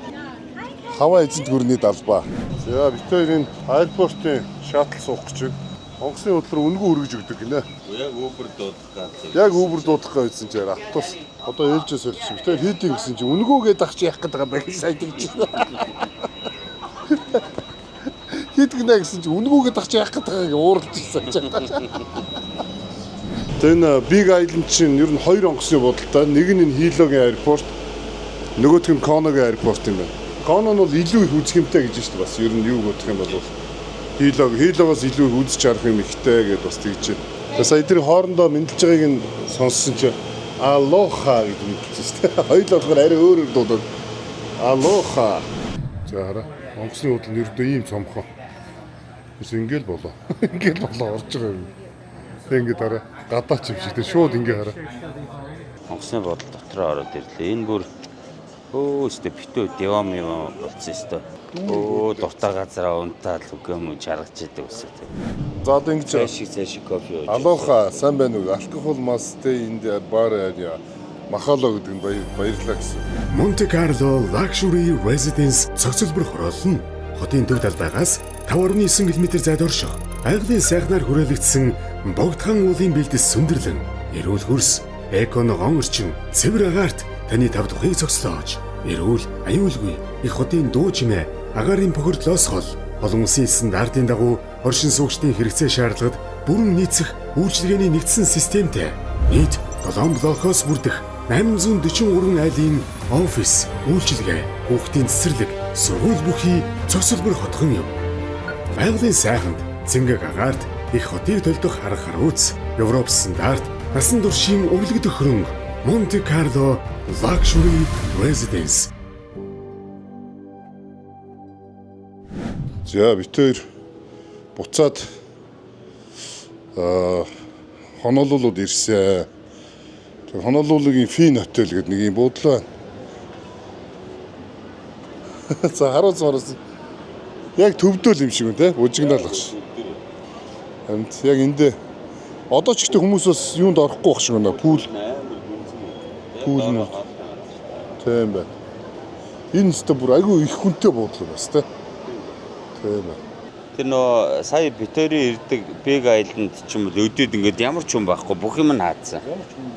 Хавай эзэнт гүрний далбаа. За бид хоёр энэ аэропортын shuttle суух гэж байна. Онгоцны буудлын руу үнэгүй хүргэж өгдөг гинэ. Яг Uber дуудах гал. Яг Uber дуудах гэсэн чинь автобус одоо ээлжээ сольчихсон. Тэр хийдин гэсэн чинь үнэгүй гээд ах чи яах гээд байгаа юм бэ гэж сая тэгж байна. Хийдэг нэ гэсэн чинь үнэгүй гээд ах чи яах гээд байгаа гэж ууралж ирсэн чинь. Тэгээ энэ Big Island чинь ер нь хоёр онгоцны буудалтай. Нэг нь энэ Хилогийн аэропорт, нөгөөх нь Коногийн аэропорт юм байна. Коно нь бол илүү их үзэх юмтай гэж шүү дээ бас. Ер нь юу бодох юм бол Хилогоос илүү их үзэж харах юм ихтэй гэдээ бас тэгж байна. Тэгээ сая тэр хоорондоо мэндэлж байгааг нь сонссон чинь Алоха гэж мэндэлсэн шүү дээ. Хоёул болохоор арай өөр өөр дуудаад Алоха. За хараа. Онгоцны буудлын ердөө ийм цомхон. Бас ингээл болоо. Ингээл болоо орж байгаа юм. Тэг ингээд хараа. Гадаач юм шиг. Тэг шууд ингээ хараа. Онгоцны буудал дотроо ороод ирлээ. Энэ бүр өөстө битүү девам юм болсон өстө. Өө дуртай газараа унтаал үгүй юм уу жаргаж идэг ус тэг. За одоо ингэж Цаашиг цаашиг кофе ууж. Алоха сайн байна уу? Alcohol must stay in the bar area. Mahalo гэдэг нь баярлалаа гэсэн. Monte Carlo Luxury Residence цогцлбор хороолол нь хотын төв талбайгаас 5.9 км зайд орших байгалийн сайхнаар хүрээлэгдсэн богдхан уулын бэлдэс сүндэрлэн эрүүл хөрс, эко ногоон орчин, цэвэр агаарт таны тав тухыг цогцлоож, эрүүл, аюулгүй их хотын дуу чимээ, агаарын бохирдлоос хол олон улсын стандартын дагуу оршин суугчдын хэрэгцээ шаардлагад бүрэн нийцэх үйлчилгээний нэгдсэн системтэй нийт 7 блокоос бүрдэх 843 айлын офис, үйлчилгээ, хүүхдийн цэцэрлэг, сургууль бүхий цогцлбор хотхон юм. Байгалийн сайханд, цэнгэг агаарт их хотыг төлдөх харах харууц, Европ стандарт, насан туршийн өвлөгдөх хөрөнгө, Monte Carlo Luxury Residence. За бид хоёр буцаад Хонолулуд ирсэн. Тэр Хонолулугийн Фин хотел гэдэг нэг юм буудлаа байна. За харуул зураас яг төвдөөл юм шиг байна те. Бужигнаал багш. Харин яг энд одоо ч ихтэй хүмүүс бас юунд орохгүй байх шиг байна. Pool нь. Тийм байна. Энэ өстө бүр айгүй их хүнтэй буудлаа бас те. Тийм байна. Тэр нөө сая битэрийн ирдэг Big Island ч юм уу өдөөд ингээд ямар ч юм байхгүй бүх юм нь хаацсан. Ямар ч юм.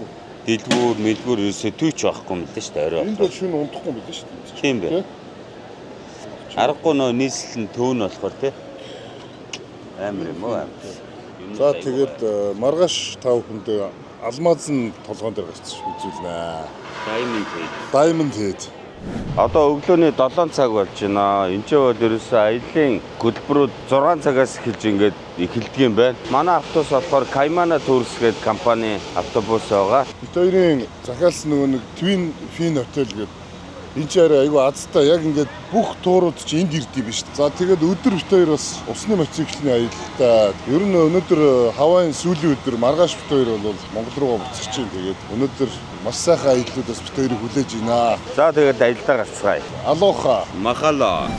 Дэлгүүр, мэлгүүр ерөөсөө түүч байхгүй юм лээ шүү дээ орой. Энд бол шөнө унтахгүй юм билээ шүү дээ. Тийм бэ. Аргагүй нөө нийслэл нь төв нь болохоор тий. Амар юм уу амар. За тэгээд маргааш та бүхэндээ алмаз нь толгоон дээр гарч үзүүлнэ. Diamond Head. Diamond Head. Одоо өглөөний 7 цаг болж байна. Энд чинь бол ерөөсөө аялын хөтөлбөрүүд 6 цагаас эхэлж ингээд эхэлдэг юм байна. Манай автобус болохоор Kaimana Tours гэдэг компани автобус байгаа. Бид хоёрын захиалсан нөгөө нэг Twin Fin Hotel гэдэг энэ ч арай айгүй азтай яг ингээд бүх туурууд чи энд ирд юм биш. За тэгээд өдөр бид хоёр бас усны мотоциклний аялалтай. Ер нь өнөөдөр Хавайн сүүлийн өдөр маргааш бид хоёр бол Монгол руугаа буцах чинь. Тэгээд өнөөдөр маш сайхан аяллууд бас бид хоёрыг хүлээж байна. За тэгээд аялдаа гарцгаая. Алоха. Mahalo.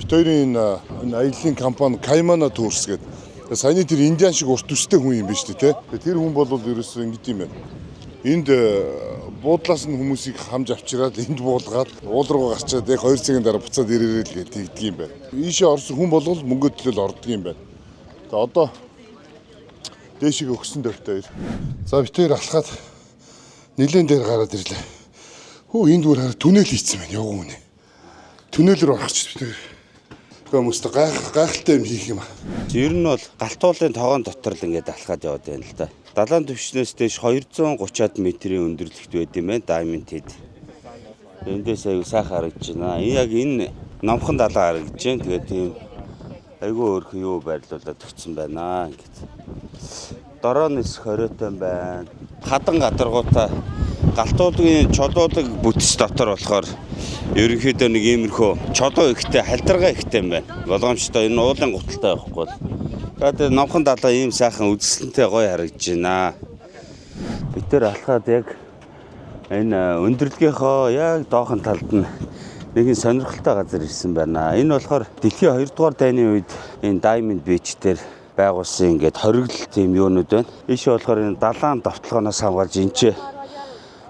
Бид хоёрын энэ аяллаа компани Kaimana Tours гэдэг. Саяны тэр индиан шиг урт төстэй хүн юм биш үү те. Тэр хүн бол ерөөсөө ингэж юм байна. Энд буудлаас нь хүмүүсийг хамж авчираад энд буулгаад уул руугаа гарчаад яг 2 цагийн дараа буцаад ирээрэй л гэж тэгдэг юм байна. Ийшээ орсон хүн болгол мөнгө төлөөл ордог юм байна. Тэгээ одоо дээшиг өгсөн дөрвтэй хоёр. За бид хоёр алхаад нэлээн дээр гараад ирлээ. Хөө энд бүр хараа түнэл хийцэн байна. Явган үнэ. Түнэл рүү орох ч бид хоёр. Хүмүүст гайхалтай юм хийх юм. Ер нь бол галтуулын тогоон дотор л ингээд алхаад яваад байна л да. Далайн түвшнээс дээш 230-аад метрийн өндөрлөгт байд юм байна Diamond Head. Эндээс аягүй сайхан харагдаж байна. Энэ яг энэ номхон далайн харагдаж байна. Тэгээд тийм аягүй өөрхөн юу байрлуулад өгсөн байна ингээд. Дороо нисэх хориотой байна. Хадан гадаргуутай галтуулын чулуулаг бүтэц дотор болохоор ерөнхийдөө нэг иймэрхүү чулуу ихтэй халдиргаа ихтэй юм байна. Болгоомжтой энэ уулын гуталтай байхгүй бол. Тэгээд номхон далай ийм сайхан үзэсгэлэнтэй гоё харагдаж байна. Бид тэр алхаад яг Энэ өндөрлөгийнхөө яг доохон талд нь нэгэн сонирхолтой газар ирсэн байна. Энэ болохоор дэлхийн 2 дугаар дайны үед энэ Diamond Beach дээр байгуулсан ингээд хориглол тийм юунууд байна. Ийшээ болохоор энэ далайн довтлогоноос хамгаалж энэ ч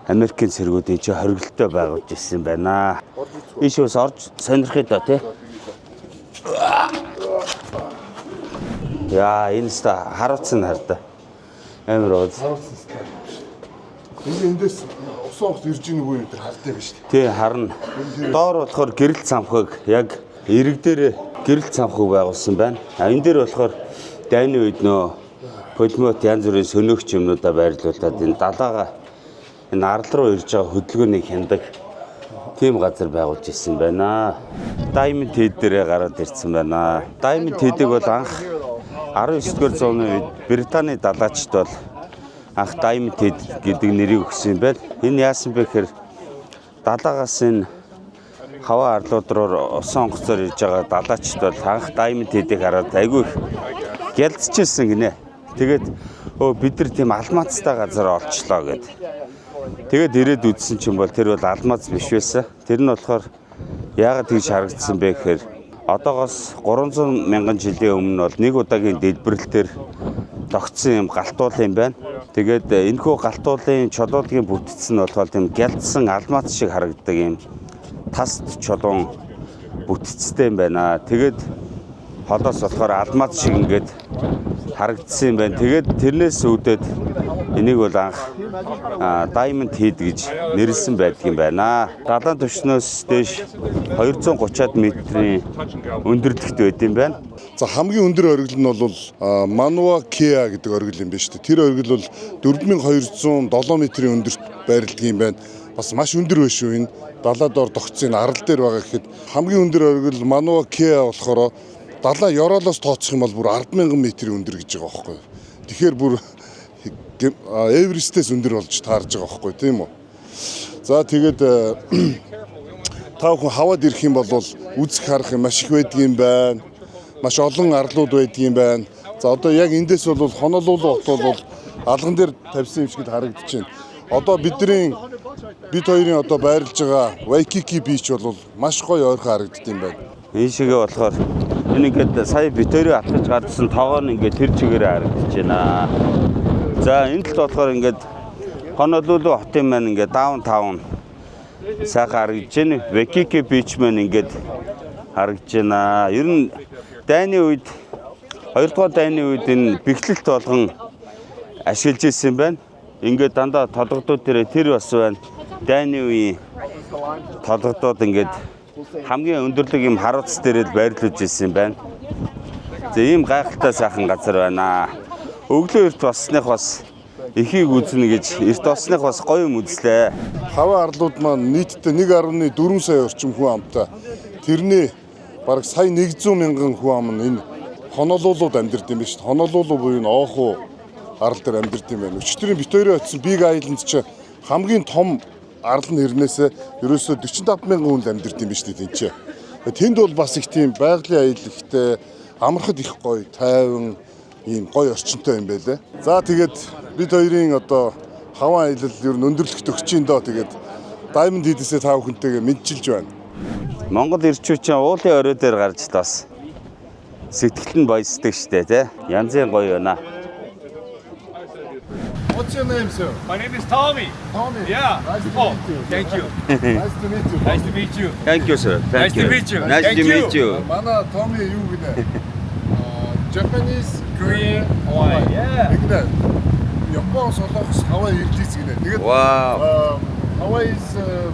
Америкийн цэргүүд энэ ч хориглолтой байгуулж ирсэн байна. Ийшээ бас орж сонирхъя доо тий. Яа, энэ ста харуулсан хардаа. Амар ууз. Харуулсан ста. Энэ эндээс усан огт ирж ийн үгүй юм тэр харддаг юм шүү дээ. Тий, харна. Доор болохоор гэрэл цамхаг яг ирэг дээр гэрэл цамхаг байгуулсан байна. А энэ дээр болохоор дайны үед нөө пулемет янз бүрийн сөнөөгч юмнуудаа байрлуулад энэ далаага энэ арал руу ирж байгаа хөдөлгөөнийг хяндаг тийм газар байгуулж ирсэн байна. Diamond Head дээрээ гараад ирсэн байна. Diamond Head-ийг бол анх 19-р зууны үед Британий далайчид бол анх Diamond Head гэдэг нэрийг өгсөн юм байна. Энэ яасан бэ гэхээр далаагаас энэ хаваа арлууд руу усан онгоцоор ирж байгаа далайчид бол анх Diamond Head-ийг хараад айгүй их гялцчихсэн гинэ. Тэгээд бид нар тийм алмаацтай газар олчлоо гэд. Тэгээд ирээд үзсэн чинь бол тэр бол алмаз биш байсан. Тэр нь болохоор яагаад тэгж харагдсан бэ гэхээр одоогоос 300 мянган жилийн өмнө бол нэг удаагийн дэлбэрэлтээр тогтсон юм галтуул юм байна. Тэгээд энэхүү галтуулын чулуулгийн бүтц нь болохоор тийм гялцсан алмаз шиг харагддаг юм таст чулуун бүтцтэй юм байна. Тэгээд холоос болохоор алмаз шиг ингээд харагдсан юм байна. Тэгээд тэрнээс үүдээд энийг бол анх Diamond Head гэж нэрлсэн байдаг юм байна. Далайн түвшнөөс дээш 230-аад метрийн өндөрлөгт байд юм байна. За хамгийн өндөр оргил нь бол Mauna Kea гэдэг оргил юм байна шүү дээ. Тэр оргил бол 4207 метрийн өндөрт байрладаг юм байна. Бас маш өндөр байх шүү энэ. Далаа доор тогтсон энэ арал дээр байгаа гэхэд хамгийн өндөр оргил Mauna Kea болохоор далаа ёроолоос тооцох юм бол бүр 10,000 метрийн өндөр гэж байгаа байхгүй юу. Тэгэхээр бүр Эверестээс өндөр болж таарж байгаа байхгүй тийм үү. За тэгээд та бүхэн хаваад ирэх юм бол үзэх харах юм маш их байдаг юм байна. Маш олон арлууд байдаг юм байна. За одоо яг эндээс бол Хонолулу хот бол алган дээр тавьсан юм шиг харагдаж байна. Одоо бид хоёрын одоо байрлаж байгаа Waikiki Beach бол маш гоё ойрхон харагддаг юм байна. Энэ шигээ болохоор энэ ингээд сая бид хоёрын алхаж гарсан тоогоо нь ингээд тэр чигээрээ харагдаж байна. За энэ талд болохоор ингээд Хонолулу хотын маань ингээд downtown сайхан харагдаж байна. Waikiki Beach маань ингээд харагдаж байна. Ер нь дайны үед 2 дугаар дайны үед энэ бэхлэлт болгон ашиглаж ирсэн юм байна. Ингээд дандаа толгодууд тэр бас байна. Дайны үеийн толгодууд ингээд хамгийн өндөрлөг юм харууц дээр л байрлуулж ирсэн юм байна. За ийм гайхалтай сайхан газар байна. Өглөө эрт болсных бас эхийг үзнэ гэж эрт болсных бас гоё юм үзлээ. Хаваа арлууд маань нийтдээ 1.4 сая орчим хүн амтай. Тэрний бараг сая 100 мянган хүн ам нь энэ Хонолулууд амьдардаг юм биш. Хонолулу буюу энэ Ооху арал дээр амьдардаг юм байна. Өчигдрийн бид хоёрын очсон Big Island чи хамгийн том арал нь хэрнээсээ ерөөсөө 45 мянган хүн л амьдардаг юм биш үү тэнцээ. Тэнд бол бас их тийм байгалийн аялал ихтэй амархад их гоё, тайван ийм гоё орчинтой юм байлээ. За тэгээд бид хоёрын одоо хаван аялал ер нь өндөрлөгт өгч ин доо. Тэгээд Diamond Head-ээсээ та бүхэнтэйгээ мэдчилж байна. Монгол ирчүүчин уулын орой дээр гарч бас сэтгэл нь баясдаг штэ тий. Янзын гоё байна. What's your name, sir? My name is Tommy. Tommy. Yeah. Nice to Oh, meet you. thank you. Nice to meet you. Nice to meet you. Thank you sir. Nice to meet you. Nice Thank to you. meet you. Манай Tommy юу гинэ? Japanese, Korean, Hawaii. Yeah. Тэгнэ. Япон, Солонгос, Хавай ирлийц гинэ. Тэгээд Wow. Hawaii is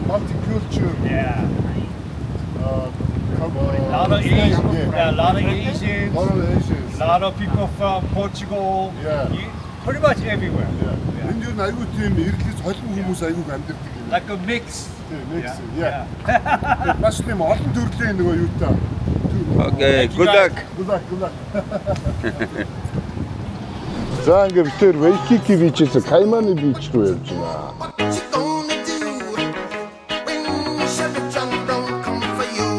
multicultural. Yeah. A lot of Asians. Yeah, a lot of Asians. A lot of Asians. A lot of people from Portugal. Yeah. Pretty much everywhere. Энд юу айгүй тийм ирлийц холбоо хүмүүс айгүй амьдардаг юм. Like a mix. Тийм, mix. Yeah. Маш тийм олон төрлийн нөгөө юутай. Okay, good luck. Good luck, good luck. За ингээд бид тэр Waikiki Beach-ээс Kaimani Beach руу явж байна. What you gonna do when Chevy John don't come for you?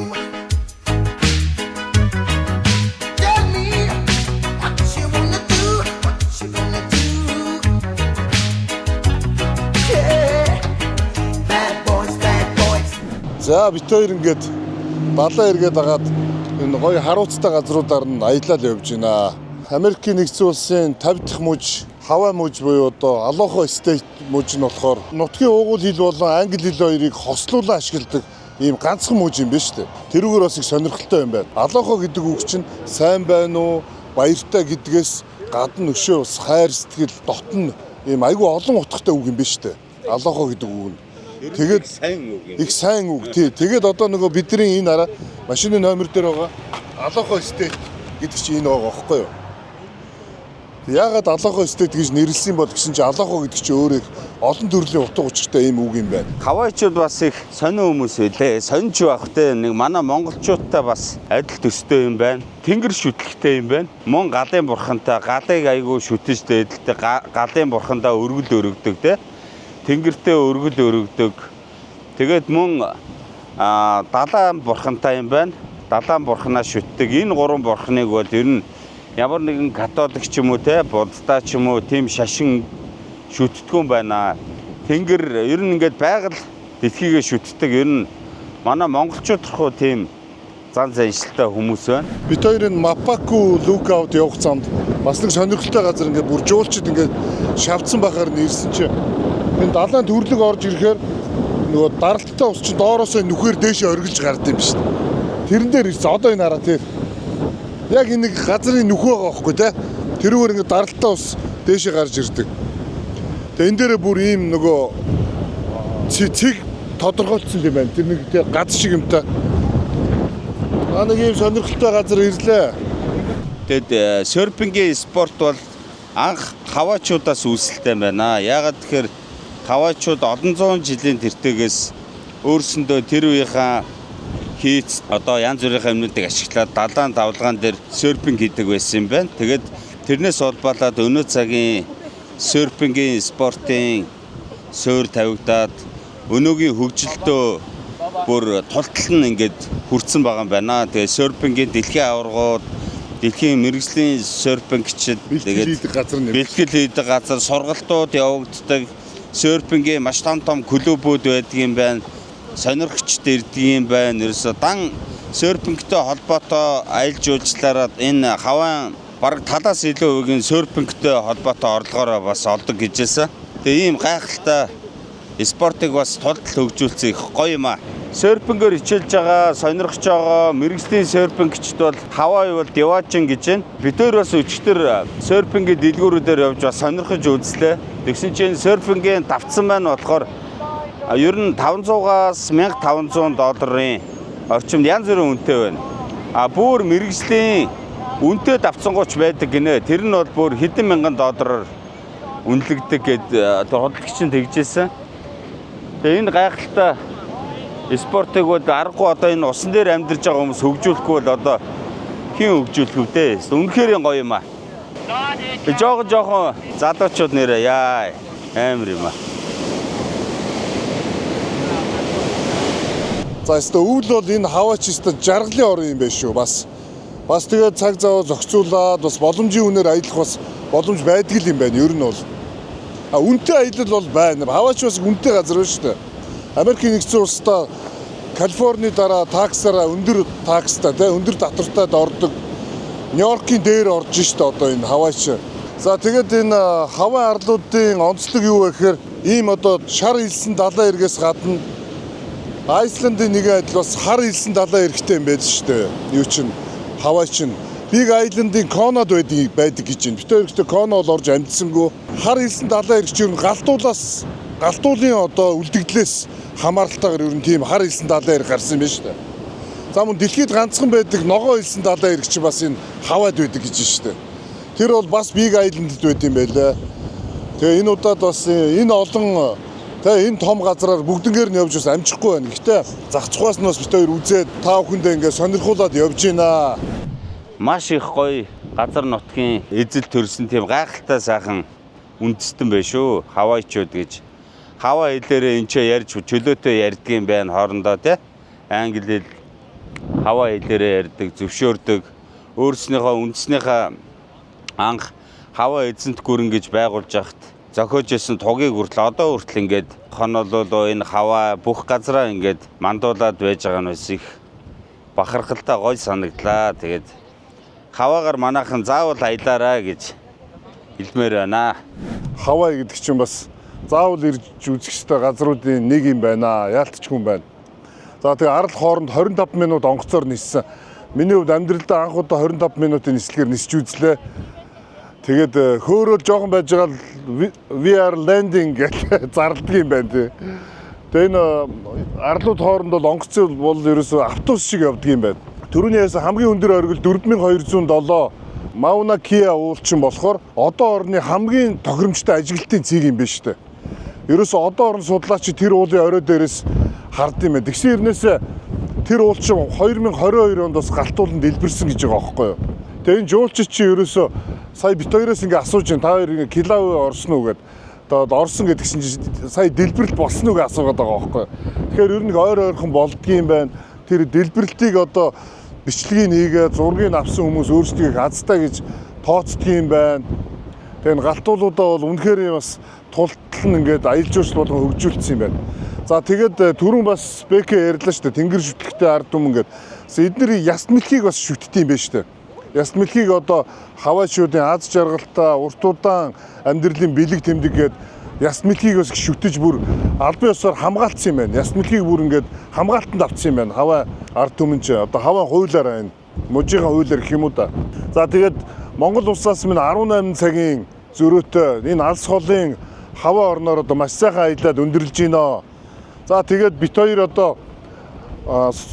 Tell me what you wanna do, what you gonna do? Yeah, За, бид хоёр ингээд далайн эргээд агаад энэ гоё харууцтай газруудаар нь аялал явж байна. Америкийн нэгдсэн улсын 50 дахь мужи, Хавай мужи буюу одоо Алоха State мужи нь болохоор нутгийн уугуул хэл болон англи хэл хоёрыг хослуулан ашигладаг ийм ганцхан мужи юм байна шүү дээ. Тэрүүгээр бас их сонирхолтой юм байна. Алоха гэдэг үг чинь сайн байна уу, баяртай гэдгээс гадна өшөө бас хайр сэтгэл дотн ийм айгүй олон утгатай үг юм байна шүү дээ. Алоха гэдэг үг нь. Тэгээд сайн үг юм. Их сайн үг, тий. Тэгээд одоо нөгөө бидний энэ араа машины номер дээр байгаа Алоха State гэдэг чинь энэ байгаа байхгүй юу? Яагаад Алоха State гэж нэрлсэн бол гэсэн чинь Алоха гэдэг чинь өөр их олон төрлийн утга учиртай ийм үг юм байна. Хавайчууд бас их сонин хүмүүс байлээ. Сонж байх те, нэг манай монголчуудтай бас адил төстэй юм байна. Тэнгэр шүтлэгтэй юм байна. Мөн галын бурхантай, галыг айгүй шүтэж дээдэлтэй, галын бурхандаа өргөл өргөдөг те. Тэнгэртээ өргөл өргөдөг. Тэгээд мөн далайн бурхантай юм байна. Далайн бурхнаа шүтдэг. Энэ гурван бурхныг бол ер нь ямар нэгэн католик ч юм уу те, буддаа ч юм уу тийм шашин шүтдэггүй юм байна. Тэнгэр ер нь ингээд байгаль дэлхийгээ шүтдэг. Ер нь манай монголчууд руу тийм зан заншилтай хүмүүс байна. Бид хоёр энэ Мапаку Lookout явах замд бас нэг сонирхолтой газар ингээд бүр жуулчид ингээд шавцсан байхаар нь ирсэн чинь энэ далайн төрлөг орж ирэхээр нөгөө даралттай ус чинь доороосоо нүхээр дээшээ оргилж гард юм шүү дээ. Тэрэн дээр ирсэн. Одоо энэ хараа тий. Яг энэ нэг газрын нүхээ байгаа байхгүй тий. Тэрүүгээр ингээд даралттай ус дээшээ гарч ирдэг. Тэгээ энэ дээрээ бүр ийм нөгөө цэг тодорхойлцсон юм байна. Тэр нэг тий газ шиг юмтай. Аа, нэг ийм сонирхолтой газар ирлээ. Тэгэд surfing ийн спорт бол анх хавайчуудаас үүсэлтэй байна. Яагаад тэгэхээр хавайчууд олон зуун жилийн тэртегээс өөрсөндөө тэр үеийнхаа хийц одоо янз бүрийн юмнуудыг ашиглаад далайн давлгаан дээр surfing хийдэг байсан юм байна. Тэгээд тэрнээс улбалаад өнөө цагийн surfing ийн спортын суурь тавигдаад өнөөгийн хөгжилтөө бүр тултал нь ингээд хүрсэн байгаа юм байна. Тэгээд surfing ийн дэлхийн аваргууд, дэлхийн мэргэжлийн surfing чид Бэлтгэл хийдэг газар нь. Бэлтгэл хийдэг газар, сургалтууд явагддаг, surfing ийн маш том том клубүүд байдаг юм байна. Сонирхчд ирдэг юм байна. Ерөөсө дан surfing тэй холбоотой аялал жуулчлалаараа энэ Хавайн бараг талаас илүү үеийн surfing тэй холбоотой орлогоороо бас олдог гэжсэн. Тэгээ ийм гайхалтай спортыг бас тултал хөгжүүлсэн их гоё юм аа. Surfing ээр хичээлж байгаа, сонирхож байгаа мэргэжлийн surfing чид бол Хавай бол Деважин гэж байна. Бид өөр бас өчигдөр surfing ийн дэлгүүрүүдээр явж бас сонирхож үзлээ. Тэгсэн чинь surfing ийн давтсан маань болохоор ер нь 500-аас 1500 долларын орчимд янз бүрийн үнэтэй байна. А бүр мэргэжлийн үнэтэй давтсангууч байдаг гинэ. Тэр нь бол бүр хэдэн мянган доллараар үнэлэгдэг гэд худалдагч нь тэгжсэн. Тэгээ энэ гайхалтай спортыг бол аргагүй одоо энэ усан дээр амьдарч байгаа хүмүүс хөгжүүлэхгүй бол одоо хэн хөгжүүлэх вэ дээ? Үнэхээр гоё юм аа. Тэгээ жоохон жоохон залуучууд нэрээ яа амар юм аа. За, өстө өвөл бол энэ Хавайч өстө жаргалын орон юм байна шүү бас. Бас тэгээд цаг зав зохицуулаад бас боломжийн үнээр аялах бас боломж байдаг л юм байна ер нь бол. А үнэтэй аялал бол байна. Хавайч бас үнэтэй газар байна шүү дээ. Америкийн нэгдсэн улсдаа Калифорни дараа tax аараа өндөр tax тай тий өндөр татвартай ордог. Нью-Йоркийн дээр орж штэ одоо энэ Хавайч. За, тэгээд энэ Хавай арлуудын онцлог юу вэ гэхээр ийм одоо шар элсэн далайн эргээс гадна Айсландын нэгэн адил бас хар элсэн далайн эрэгтэй юм байдаг шүү дээ. Юу чин Хавай чин Big Island-ын Конод байдаг гэж байна. Бид хоёр Коно бол орж амжсангүй. Хар элсэн далайн эрэг чинь ер нь галдуулаас, галдуулын одоо үлдэгдлээс хамааралтайгаар ер нь тийм хар элсэн далайн эрэг гарсан юм байна шүү дээ. За, мөн дэлхийд ганцхан байдаг ногоо элсэн далайн эрэг чинь бас энэ Хавайд байдаг гэж байна шүү дээ. Тэр бол бас Big Island-д байд юм байлаа. Тэгээ энэ удаад бас энэ олон тэгээ энэ том газраар бүгднгээр нь явж бас амжихгүй байна. Гэхдээ зах зухаас нь бас бид хоёр үзээд та бүхэндээ ингээд сонирхуулаад явж байна. Маш их гоё газар нутгийн эзэл төрсөн тийм гайхалтай сайхан үндэстэн байх шүү. Хавайчууд гэж. Хавай хэлээрээ энэ ч ярьж чөлөөтэй ярьдаг юм байна хоорондоо тий. Англи хэл, хавай хэлээрээ ярьдаг, зөвшөөрдөг. Өөрснийхөө үндэснийхээ анх Хавай эзэнт гүрэн гэж байгуулж яхад Зохиож исэн тугийг хүртэл одоо хүртэл ингээд хонололоо энэ хаваа бүх газараа ингээд мандуулад байж байгаа нь бас их бахархалтай гой санагдлаа. Тэгээд хаваагаар манайхан заавал аялаарай гэж хэлмээр байна. Хавай гэдэг чинь бас заавал ирж үзэх ёстой газруудын нэг юм байна. Яалтчгүй юм байна. За тэгээ арал хооронд 25 минут онгоцоор ниссэн. Миний хувьд амьдралдаа анх удаа 25 минутын нислэгээр нисч үзлээ. Тэгээд хөөрөөл жоохон байж байгаа л "We are landing" гэж зарладаг юм байна тий. Тэгээ энэ арлууд хооронд бол онгоцын бол ерөөсөө автобус шиг явдаг юм байна. Төрөний яасан хамгийн өндөр оргил 4207 Мауна Киа уулчин болохоор одоо орны хамгийн тохиромжтой ажиглалтын цэг юм биш үү? Ерөөсөө одоо орон судлаач тэр уулын орой дээрээс хард юм байна. Тэгсэн хэрнээсээ тэр уулчин 2022 онд бас галтуулан дэлбэрсэн гэж байгаа байхгүй юу? Тэгээ энэ жуулчид чи ерөөсөө сая бит хоёроос ингээ асууж байна. Та хоёр ингээ Килауэ орсон уу гэд. Одоо орсон гэдэг чинь сая дэлбэрэлт болсон уу гэж асуугаад байгаа байхгүй юу? Тэгэхээр ер нь ойр ойрхон болдгийм байна. Тэр дэлбэрэлтийг одоо бичлэгийг хийгээ зургийг авсан хүмүүс өөрсдөө их азтай гэж тооцдгийм байна. Тэгээ энэ галтуулуудаа бол үнэхээр бас тултал нь ингээд аялал жуулчлал болгон хөгжүүлсэн юм байна. За тэгээд түрүүн бас Бэкэ ярьлаа шүү дээ. Тэнгэр шүтлэгтэй ард түмэн ингээд. Эдгээр яс мэлхийг бас шүтдэг юм байна шүү дээ. Яс мэлхийг одоо хаваачуудын аз жаргалтай урт удаан амьдралын бэлэг тэмдэг гээд яс мэлхийг бас шүтэж бүр албан ёсоор хамгаалцсан юм байна. Яс мэлхийг бүр ингээд хамгаалтанд авсан юм байна. Хаваа ард түмэн чи одоо хаваа хуулиар байна. Мужийн хуулиар гэх юм уу да. За тэгээд Монгол улсаас минь 18 цагийн зөрөөтэй энэ алс холын хаваа орноор одоо маш сайхан аялаад өндөрлж гинэ. За тэгээд бит хоёр одоо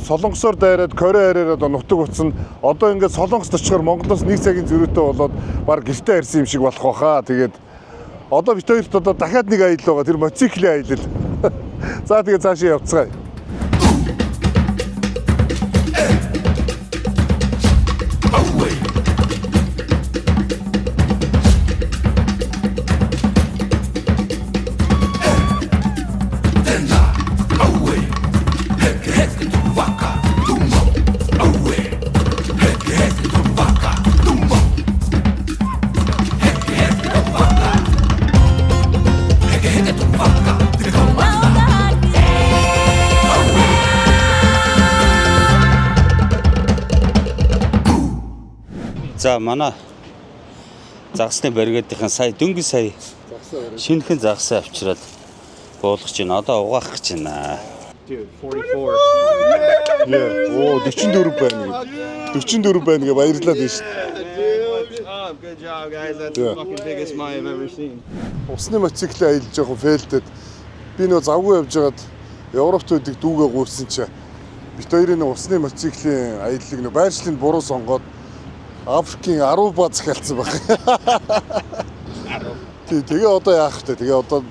Солонгосоор дайраад Корей хараар одоо нутаг утсан. Одоо ингээд Солонгост очихоор Монголоос 1 цагийн зөрөөтэй болоод баг гэртээ харсан юм шиг болох байхаа. Тэгээд одоо бит хоёрт одоо дахиад нэг аялал байгаа. Тэр мотоциклийн аялал. За тэгээд цаашаа явцгаая. За манай загасны бригадынхан сая дөнгөж сая шинэхэн загасаа авчираад буулгаж байна. Одоо угаах гэж байна. Dude, 44. Yeah. Оо 44 байна гэдэг. 44 байна гэ баярлалаа дээ шүү дээ. Dude, up? Good job, guys. That's Yeah. the fucking biggest mine I've ever seen. Усны мотоциклийн аялал жоохон fail дээд би нөө завгүй явж байгаад Европт байдаг дүүгээ гуйсан чи бит хоёрын нэг усны мотоциклийн аяллыг нөө байршлыг буруу сонгоод Африкийн Аруба захиалцсан баг. Тий, тэгээ одоо яах вэ? Тэгээ одоо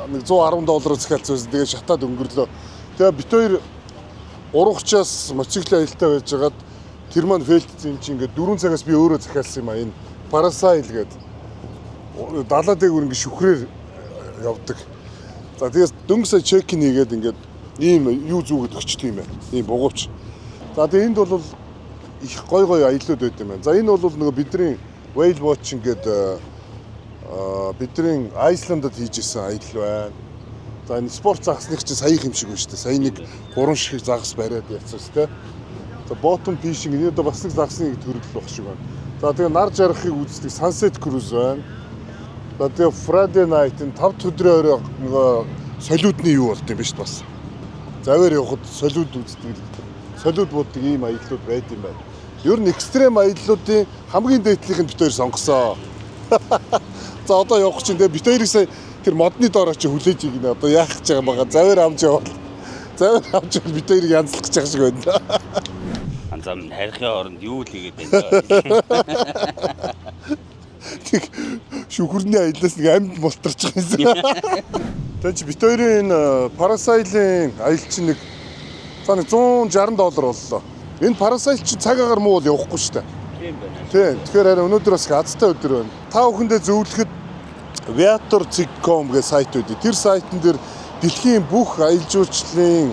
нэг 110 доллараар захиалцсан байсан. Тэгээ шатаад өнгөрлөө. Тэгээ бит хоёр 3:30-аас мотоциклийн аялалтай байж байгаад тэр маань fail дсэн юм чи ингээд 4 цагаас би өөрөө захиалсан юм а энэ parasail гэдэг далаа дээгүүр ингээд шүхрээр явдаг. За тэгээс дөнгөж сая check-in хийгээд ингээд ийм юу зүүгээд өчтдөг юм байна. Ийм бугуувч. За тэгээ энд бол их гой гой аяллууд байт юм байна. За энэ бол нөгөө бидний whale watching гэдэг бидний Айсландад хийж исэн аялал байна. За энэ спорт загасных чинь саях юм шиг байна шүү дээ. Сая нэг гурван ширхэг загас бариад явцсан шүү дээ. За bottom fishing энэ одоо бас нэг загасны нэг төрөл баг шиг байна. За тэгээ нар жаргахыг үздэг sunset cruise байна. За тэгээ Friday night энэ 5 дахь өдрийн орой нөгөө солиудны юу болд юм бэ шүү дээ бас. Заваар явхад солиуд үздэг, солиуд буудаг ийм аяллууд байд юм байна. Ер нь extreme аяллуудын хамгийн дээдлийнх нь бит хоёр сонгосоо. За одоо явах чинь тэгээ бит хоёрыг сая тэр модны доор очиж хүлээж игнэ. Одоо яах гэж байгаа юм байгаа. Заваар амж явал. Заваар амж явал бит хоёрыг янзлах гэж байгаа шиг байна. Анзам харихын оронд юу л хийгээд байна. Тэг шүхэрний аяллаас нэг амьд мултарч байгаа юмсан. Тэг чи бит хоёрын энэ parasail ын аялал чинь нэг за нэг 160 доллар боллоо. Энэ parasail чинь цаг агаар муу бол явахгүй шүү дээ. Тийм байна. Тийм. Тэгэхээр харин өнөөдөр бас их азтай өдөр байна. Та бүхэндээ зөвлөхөд viator.com гэх сайт үүдээ. Тэр сайтн дээр дэлхийн бүх аялал жуулчлалын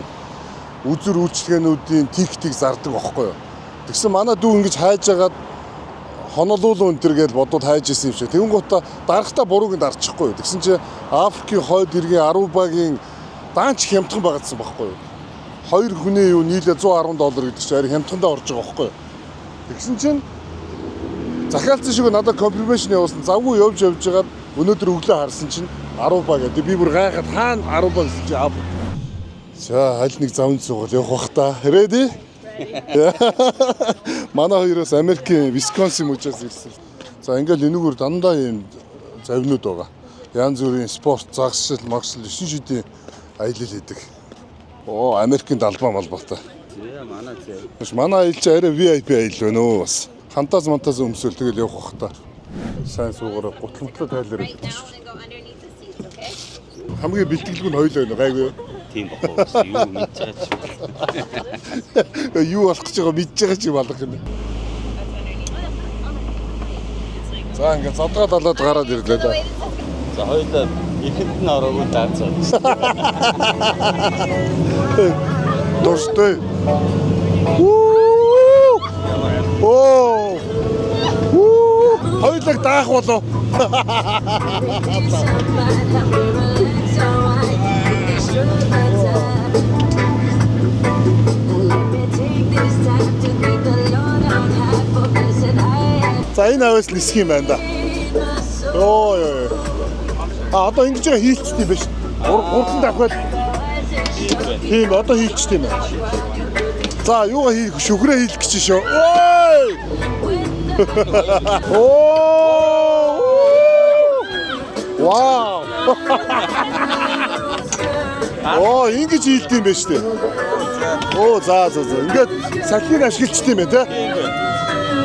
үзүр үйлчилгээнүүдийн ticket ийг зардаг байхгүй юу. Тэгсэн манай дүү ингэж хайж агаад Хонолулу энэ төр гэж бодоод хайж исэн юм шиг. Тэгэн гутаа дарахтаа бурууг нь дарчихгүй. Тэгсэн чи Африкийн хойд эргийн Арубагийн даанч хямдхан байгаадсан байхгүй юу? Хоёр хүний юу нийлээ 110 доллар гэдэг чинь арай хямдхандаа орж байгаа байхгүй юу? Тэгсэн чинь захиалцсан шиг надад confirmation явуулсан. Завгүй явж явж байгаад өнөөдөр өглөө харсан чинь Аруба гэдэг. Би бүр гайхаад хаана Аруба гэсэн чинь Африк. За аль нэг завн суугаад явах бах та. Ready? Манай хоёроос Америкийн Висконсин мужаас ирсэн. За ингээл энэгээр дандаа ийм завнууд байгаа. Янз бүрийн спорт, загсшил, магсал 9 шидийн аялал хийдэг. Оо, Америкийн далбаа малбаатай. Зэ манай зэ. Биш манай аялал чи арай VIP аялал байна өө бас. Хантаз мантаз өмсөөл тэгэл явах бах та. Сайн суугаараа гутал мутлаа тайлаар Right now, then go underneath the seats, okay? Хамгийн бэлтгэлгүй нь хоёул байна гайгүй. Тийм баггүй. Юу мэдж байгаа ч. Юу болох гэж байгаа мэдж байгаа чи балах юм. За ингээд задгаа далаад гараад ирлээ да. За хоёулаа ихэнд нь ороогүй даацаа. Дурстай. Уу! Оо! Уу! Хоёулаг даах болов. За энэ аваас нисэх юм байна да. Йоо ёо. А одоо ингэж байгаа хийлчт юм биш. Гурван давхиад тийм одоо хийлчт юм байна. За юугаа хийх шүгрээ хийх гэж шүү. Ой! Оо! Вау! Оо, ингэж хийлт юм байна шүү дээ. Оо, за за за. Ингээд салхийг ашиглчт юм байна те.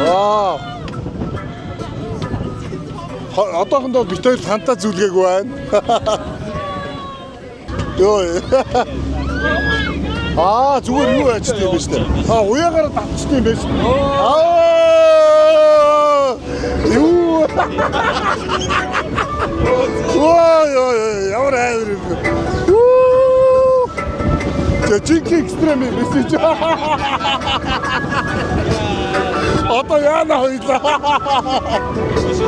Вау! Одоохондоо бит хоёр хантаа зүлгээгүй байна. Йоо. Аа, зүгээр юу яаж тийм бэ штэ. Аа, уяагаараа татчихсан юм байна. Аа! Юу? Ой, ой, ой, ямар амар юм бэ? Юу? Тэ жинхэнэ экстрем юм биш чи. Одоо яана хоёлаа.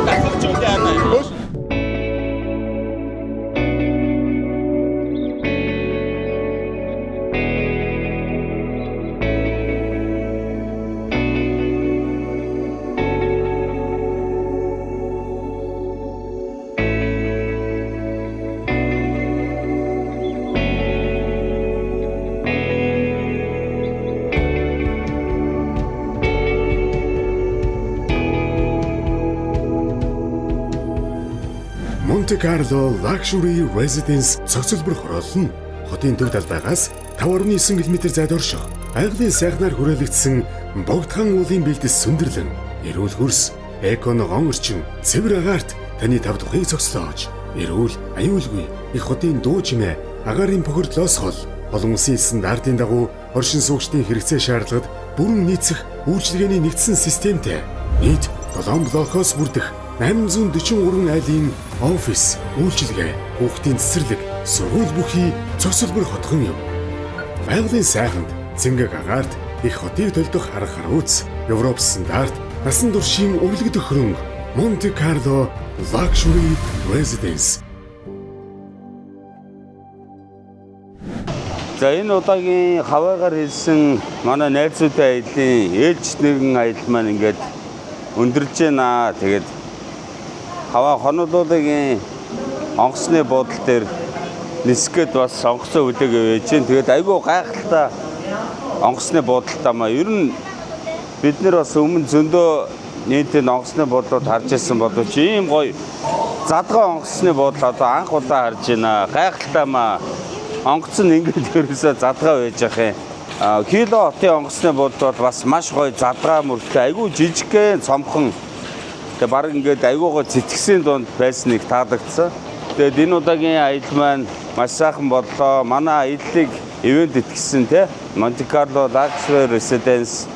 Тасалж үү яана. Monte Carlo Luxury Residence цогцлбор хороолол нь хотын төв талбайгаас 5.9 км зайд орших байгалийн сайхнаар хүрээлэгдсэн богдхан уулын бэлдэс сүндэрлэн эрүүл хөрс, эко ногоон орчин, цэвэр агаарт таны тав тухыг цогцлоож, эрүүл, аюулгүй их хотын дуу чимээ, агаарын бохирдлоос хол олон улсын стандартын дагуу оршин суугчдын хэрэгцээ шаардлагад бүрэн нийцэх үйлчилгээний нэгдсэн системтэй нийт 7 блокоос бүрдэх 843 айлын офис, үйлчилгээ, хүүхдийн цэцэрлэг, сургууль бүхий цогцлбор хотхон юм. Байгалийн сайханд, цэнгэг агаарт их хотыг төлдөх арга харууц, Европ стандарт, насан туршийн өвлөгдөх хөрөнгө, Monte Carlo Luxury Residence. За энэ удаагийн хаваагаар хэлсэн манай найзуудын аялын ээлж нэгэн аялал маань ингээд өндөрлж байна. Тэгээд хаваа хонолуулгийн онгоцны буудал дээр нисгээд бас онгоцоо хүлээг явж байна. Тэгээд айгүй гайхалтай онгоцны буудалтай маа. Ер нь бид нэр бас өмнө зөндөө нийтийн онгоцны буудлууд харж ирсэн боловч ийм гоё задгаа онгоцны буудал одоо анх удаа харж байна. Гайхалтай маа. Онгоц нь ингээд ерөөсөө задгаа байж ах юм. А Хило хотын онгоцны буудал бол бас маш гоё задгаа мөртлөө айгүй жижигхэн цомхон. Тэгээ баг ингээд айгүй гоё цэцгсийн дунд байсныг таалагдсан. Тэгээд энэ удаагийн аялал маань маш сайхан боллоо. Манай аяллыг ивент итгэсэн те Monte Carlo Luxury Residence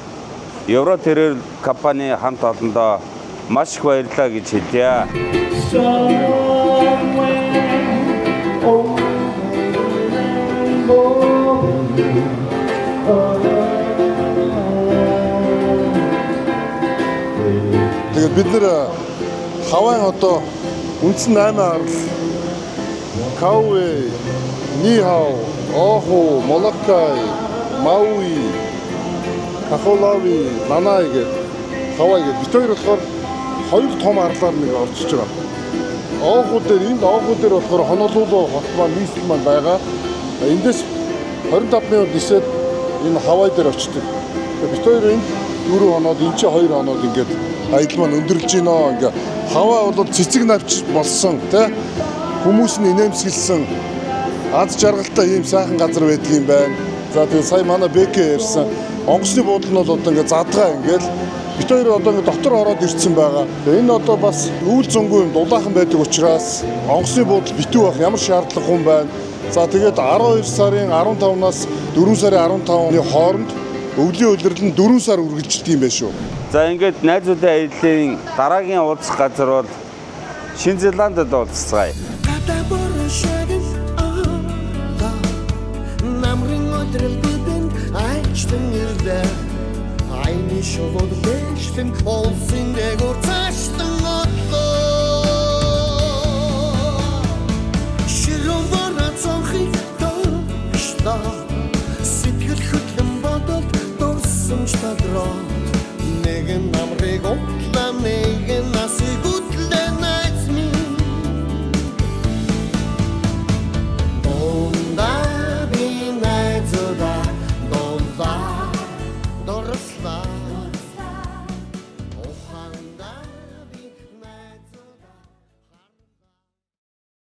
Евро тэрээр компани хамт олондоо маш их баярлалаа гэж хэлье. Тэгээд бид бид нэр Хавайн одоо үндсэн 8 арал Кауэ, Нихау, Оаху, Молокай, Мауи, Кахолави, Ланай гэдэг Хавай гэдэг. Бид хоёр болохоор хоёр том арлаар нэг орчиж байгаа. Оаху дээр энд Оаху дээр болохоор Хонолулу хот маань нийслэл маань байгаа. Эндээс 25 минут нисээд энэ Хавай дээр очдог. Тэгээ бид хоёр энд 4 хоноод энэ чи 2 хоноод ингээд аялал маань өндөрлж гинөө. Ингээ Хавай бол цэцэг навч болсон тий хүмүүс нь инээмсэглэсэн аз жаргалтай ийм сайхан газар байдаг юм байна. За тэгээ сая манай Бэкэ ярьсан онгоцны буудлын нь бол одоо ингээ задгаа ингээл бид хоёр одоо ингээ дотор ороод ирсэн байгаа. Тэгээ энэ одоо бас үйл зунгүй юм дулаахан байдаг учраас онгоцны буудал битүү байх ямар шаардлага юм байна. За тэгээд 12 сарын 15-наас 4 сарын 15-ны хооронд өвлийн улирал нь 4 сар үргэлжилдэг юм байна шүү. За ингээд найзуудын аяллаа дараагийн уулзах газар бол Шинэ Зеландд уулзцгаая. Гадаа борон шагал аа Намрын өдрөл бидэнд айчтан ирлээ. Айны шулууд бэжлэн олсын дээгүүр цаашлан одлоо. Ширүүн бороо цонхыг доошлоо. Сэтгэл хөдлөн бодолд дурсамж тадроод. Нэгэн намрыг утлаа, нэгэн насыг үтлээ найз минь. Дунда би найзуудаа дунда дурслаа.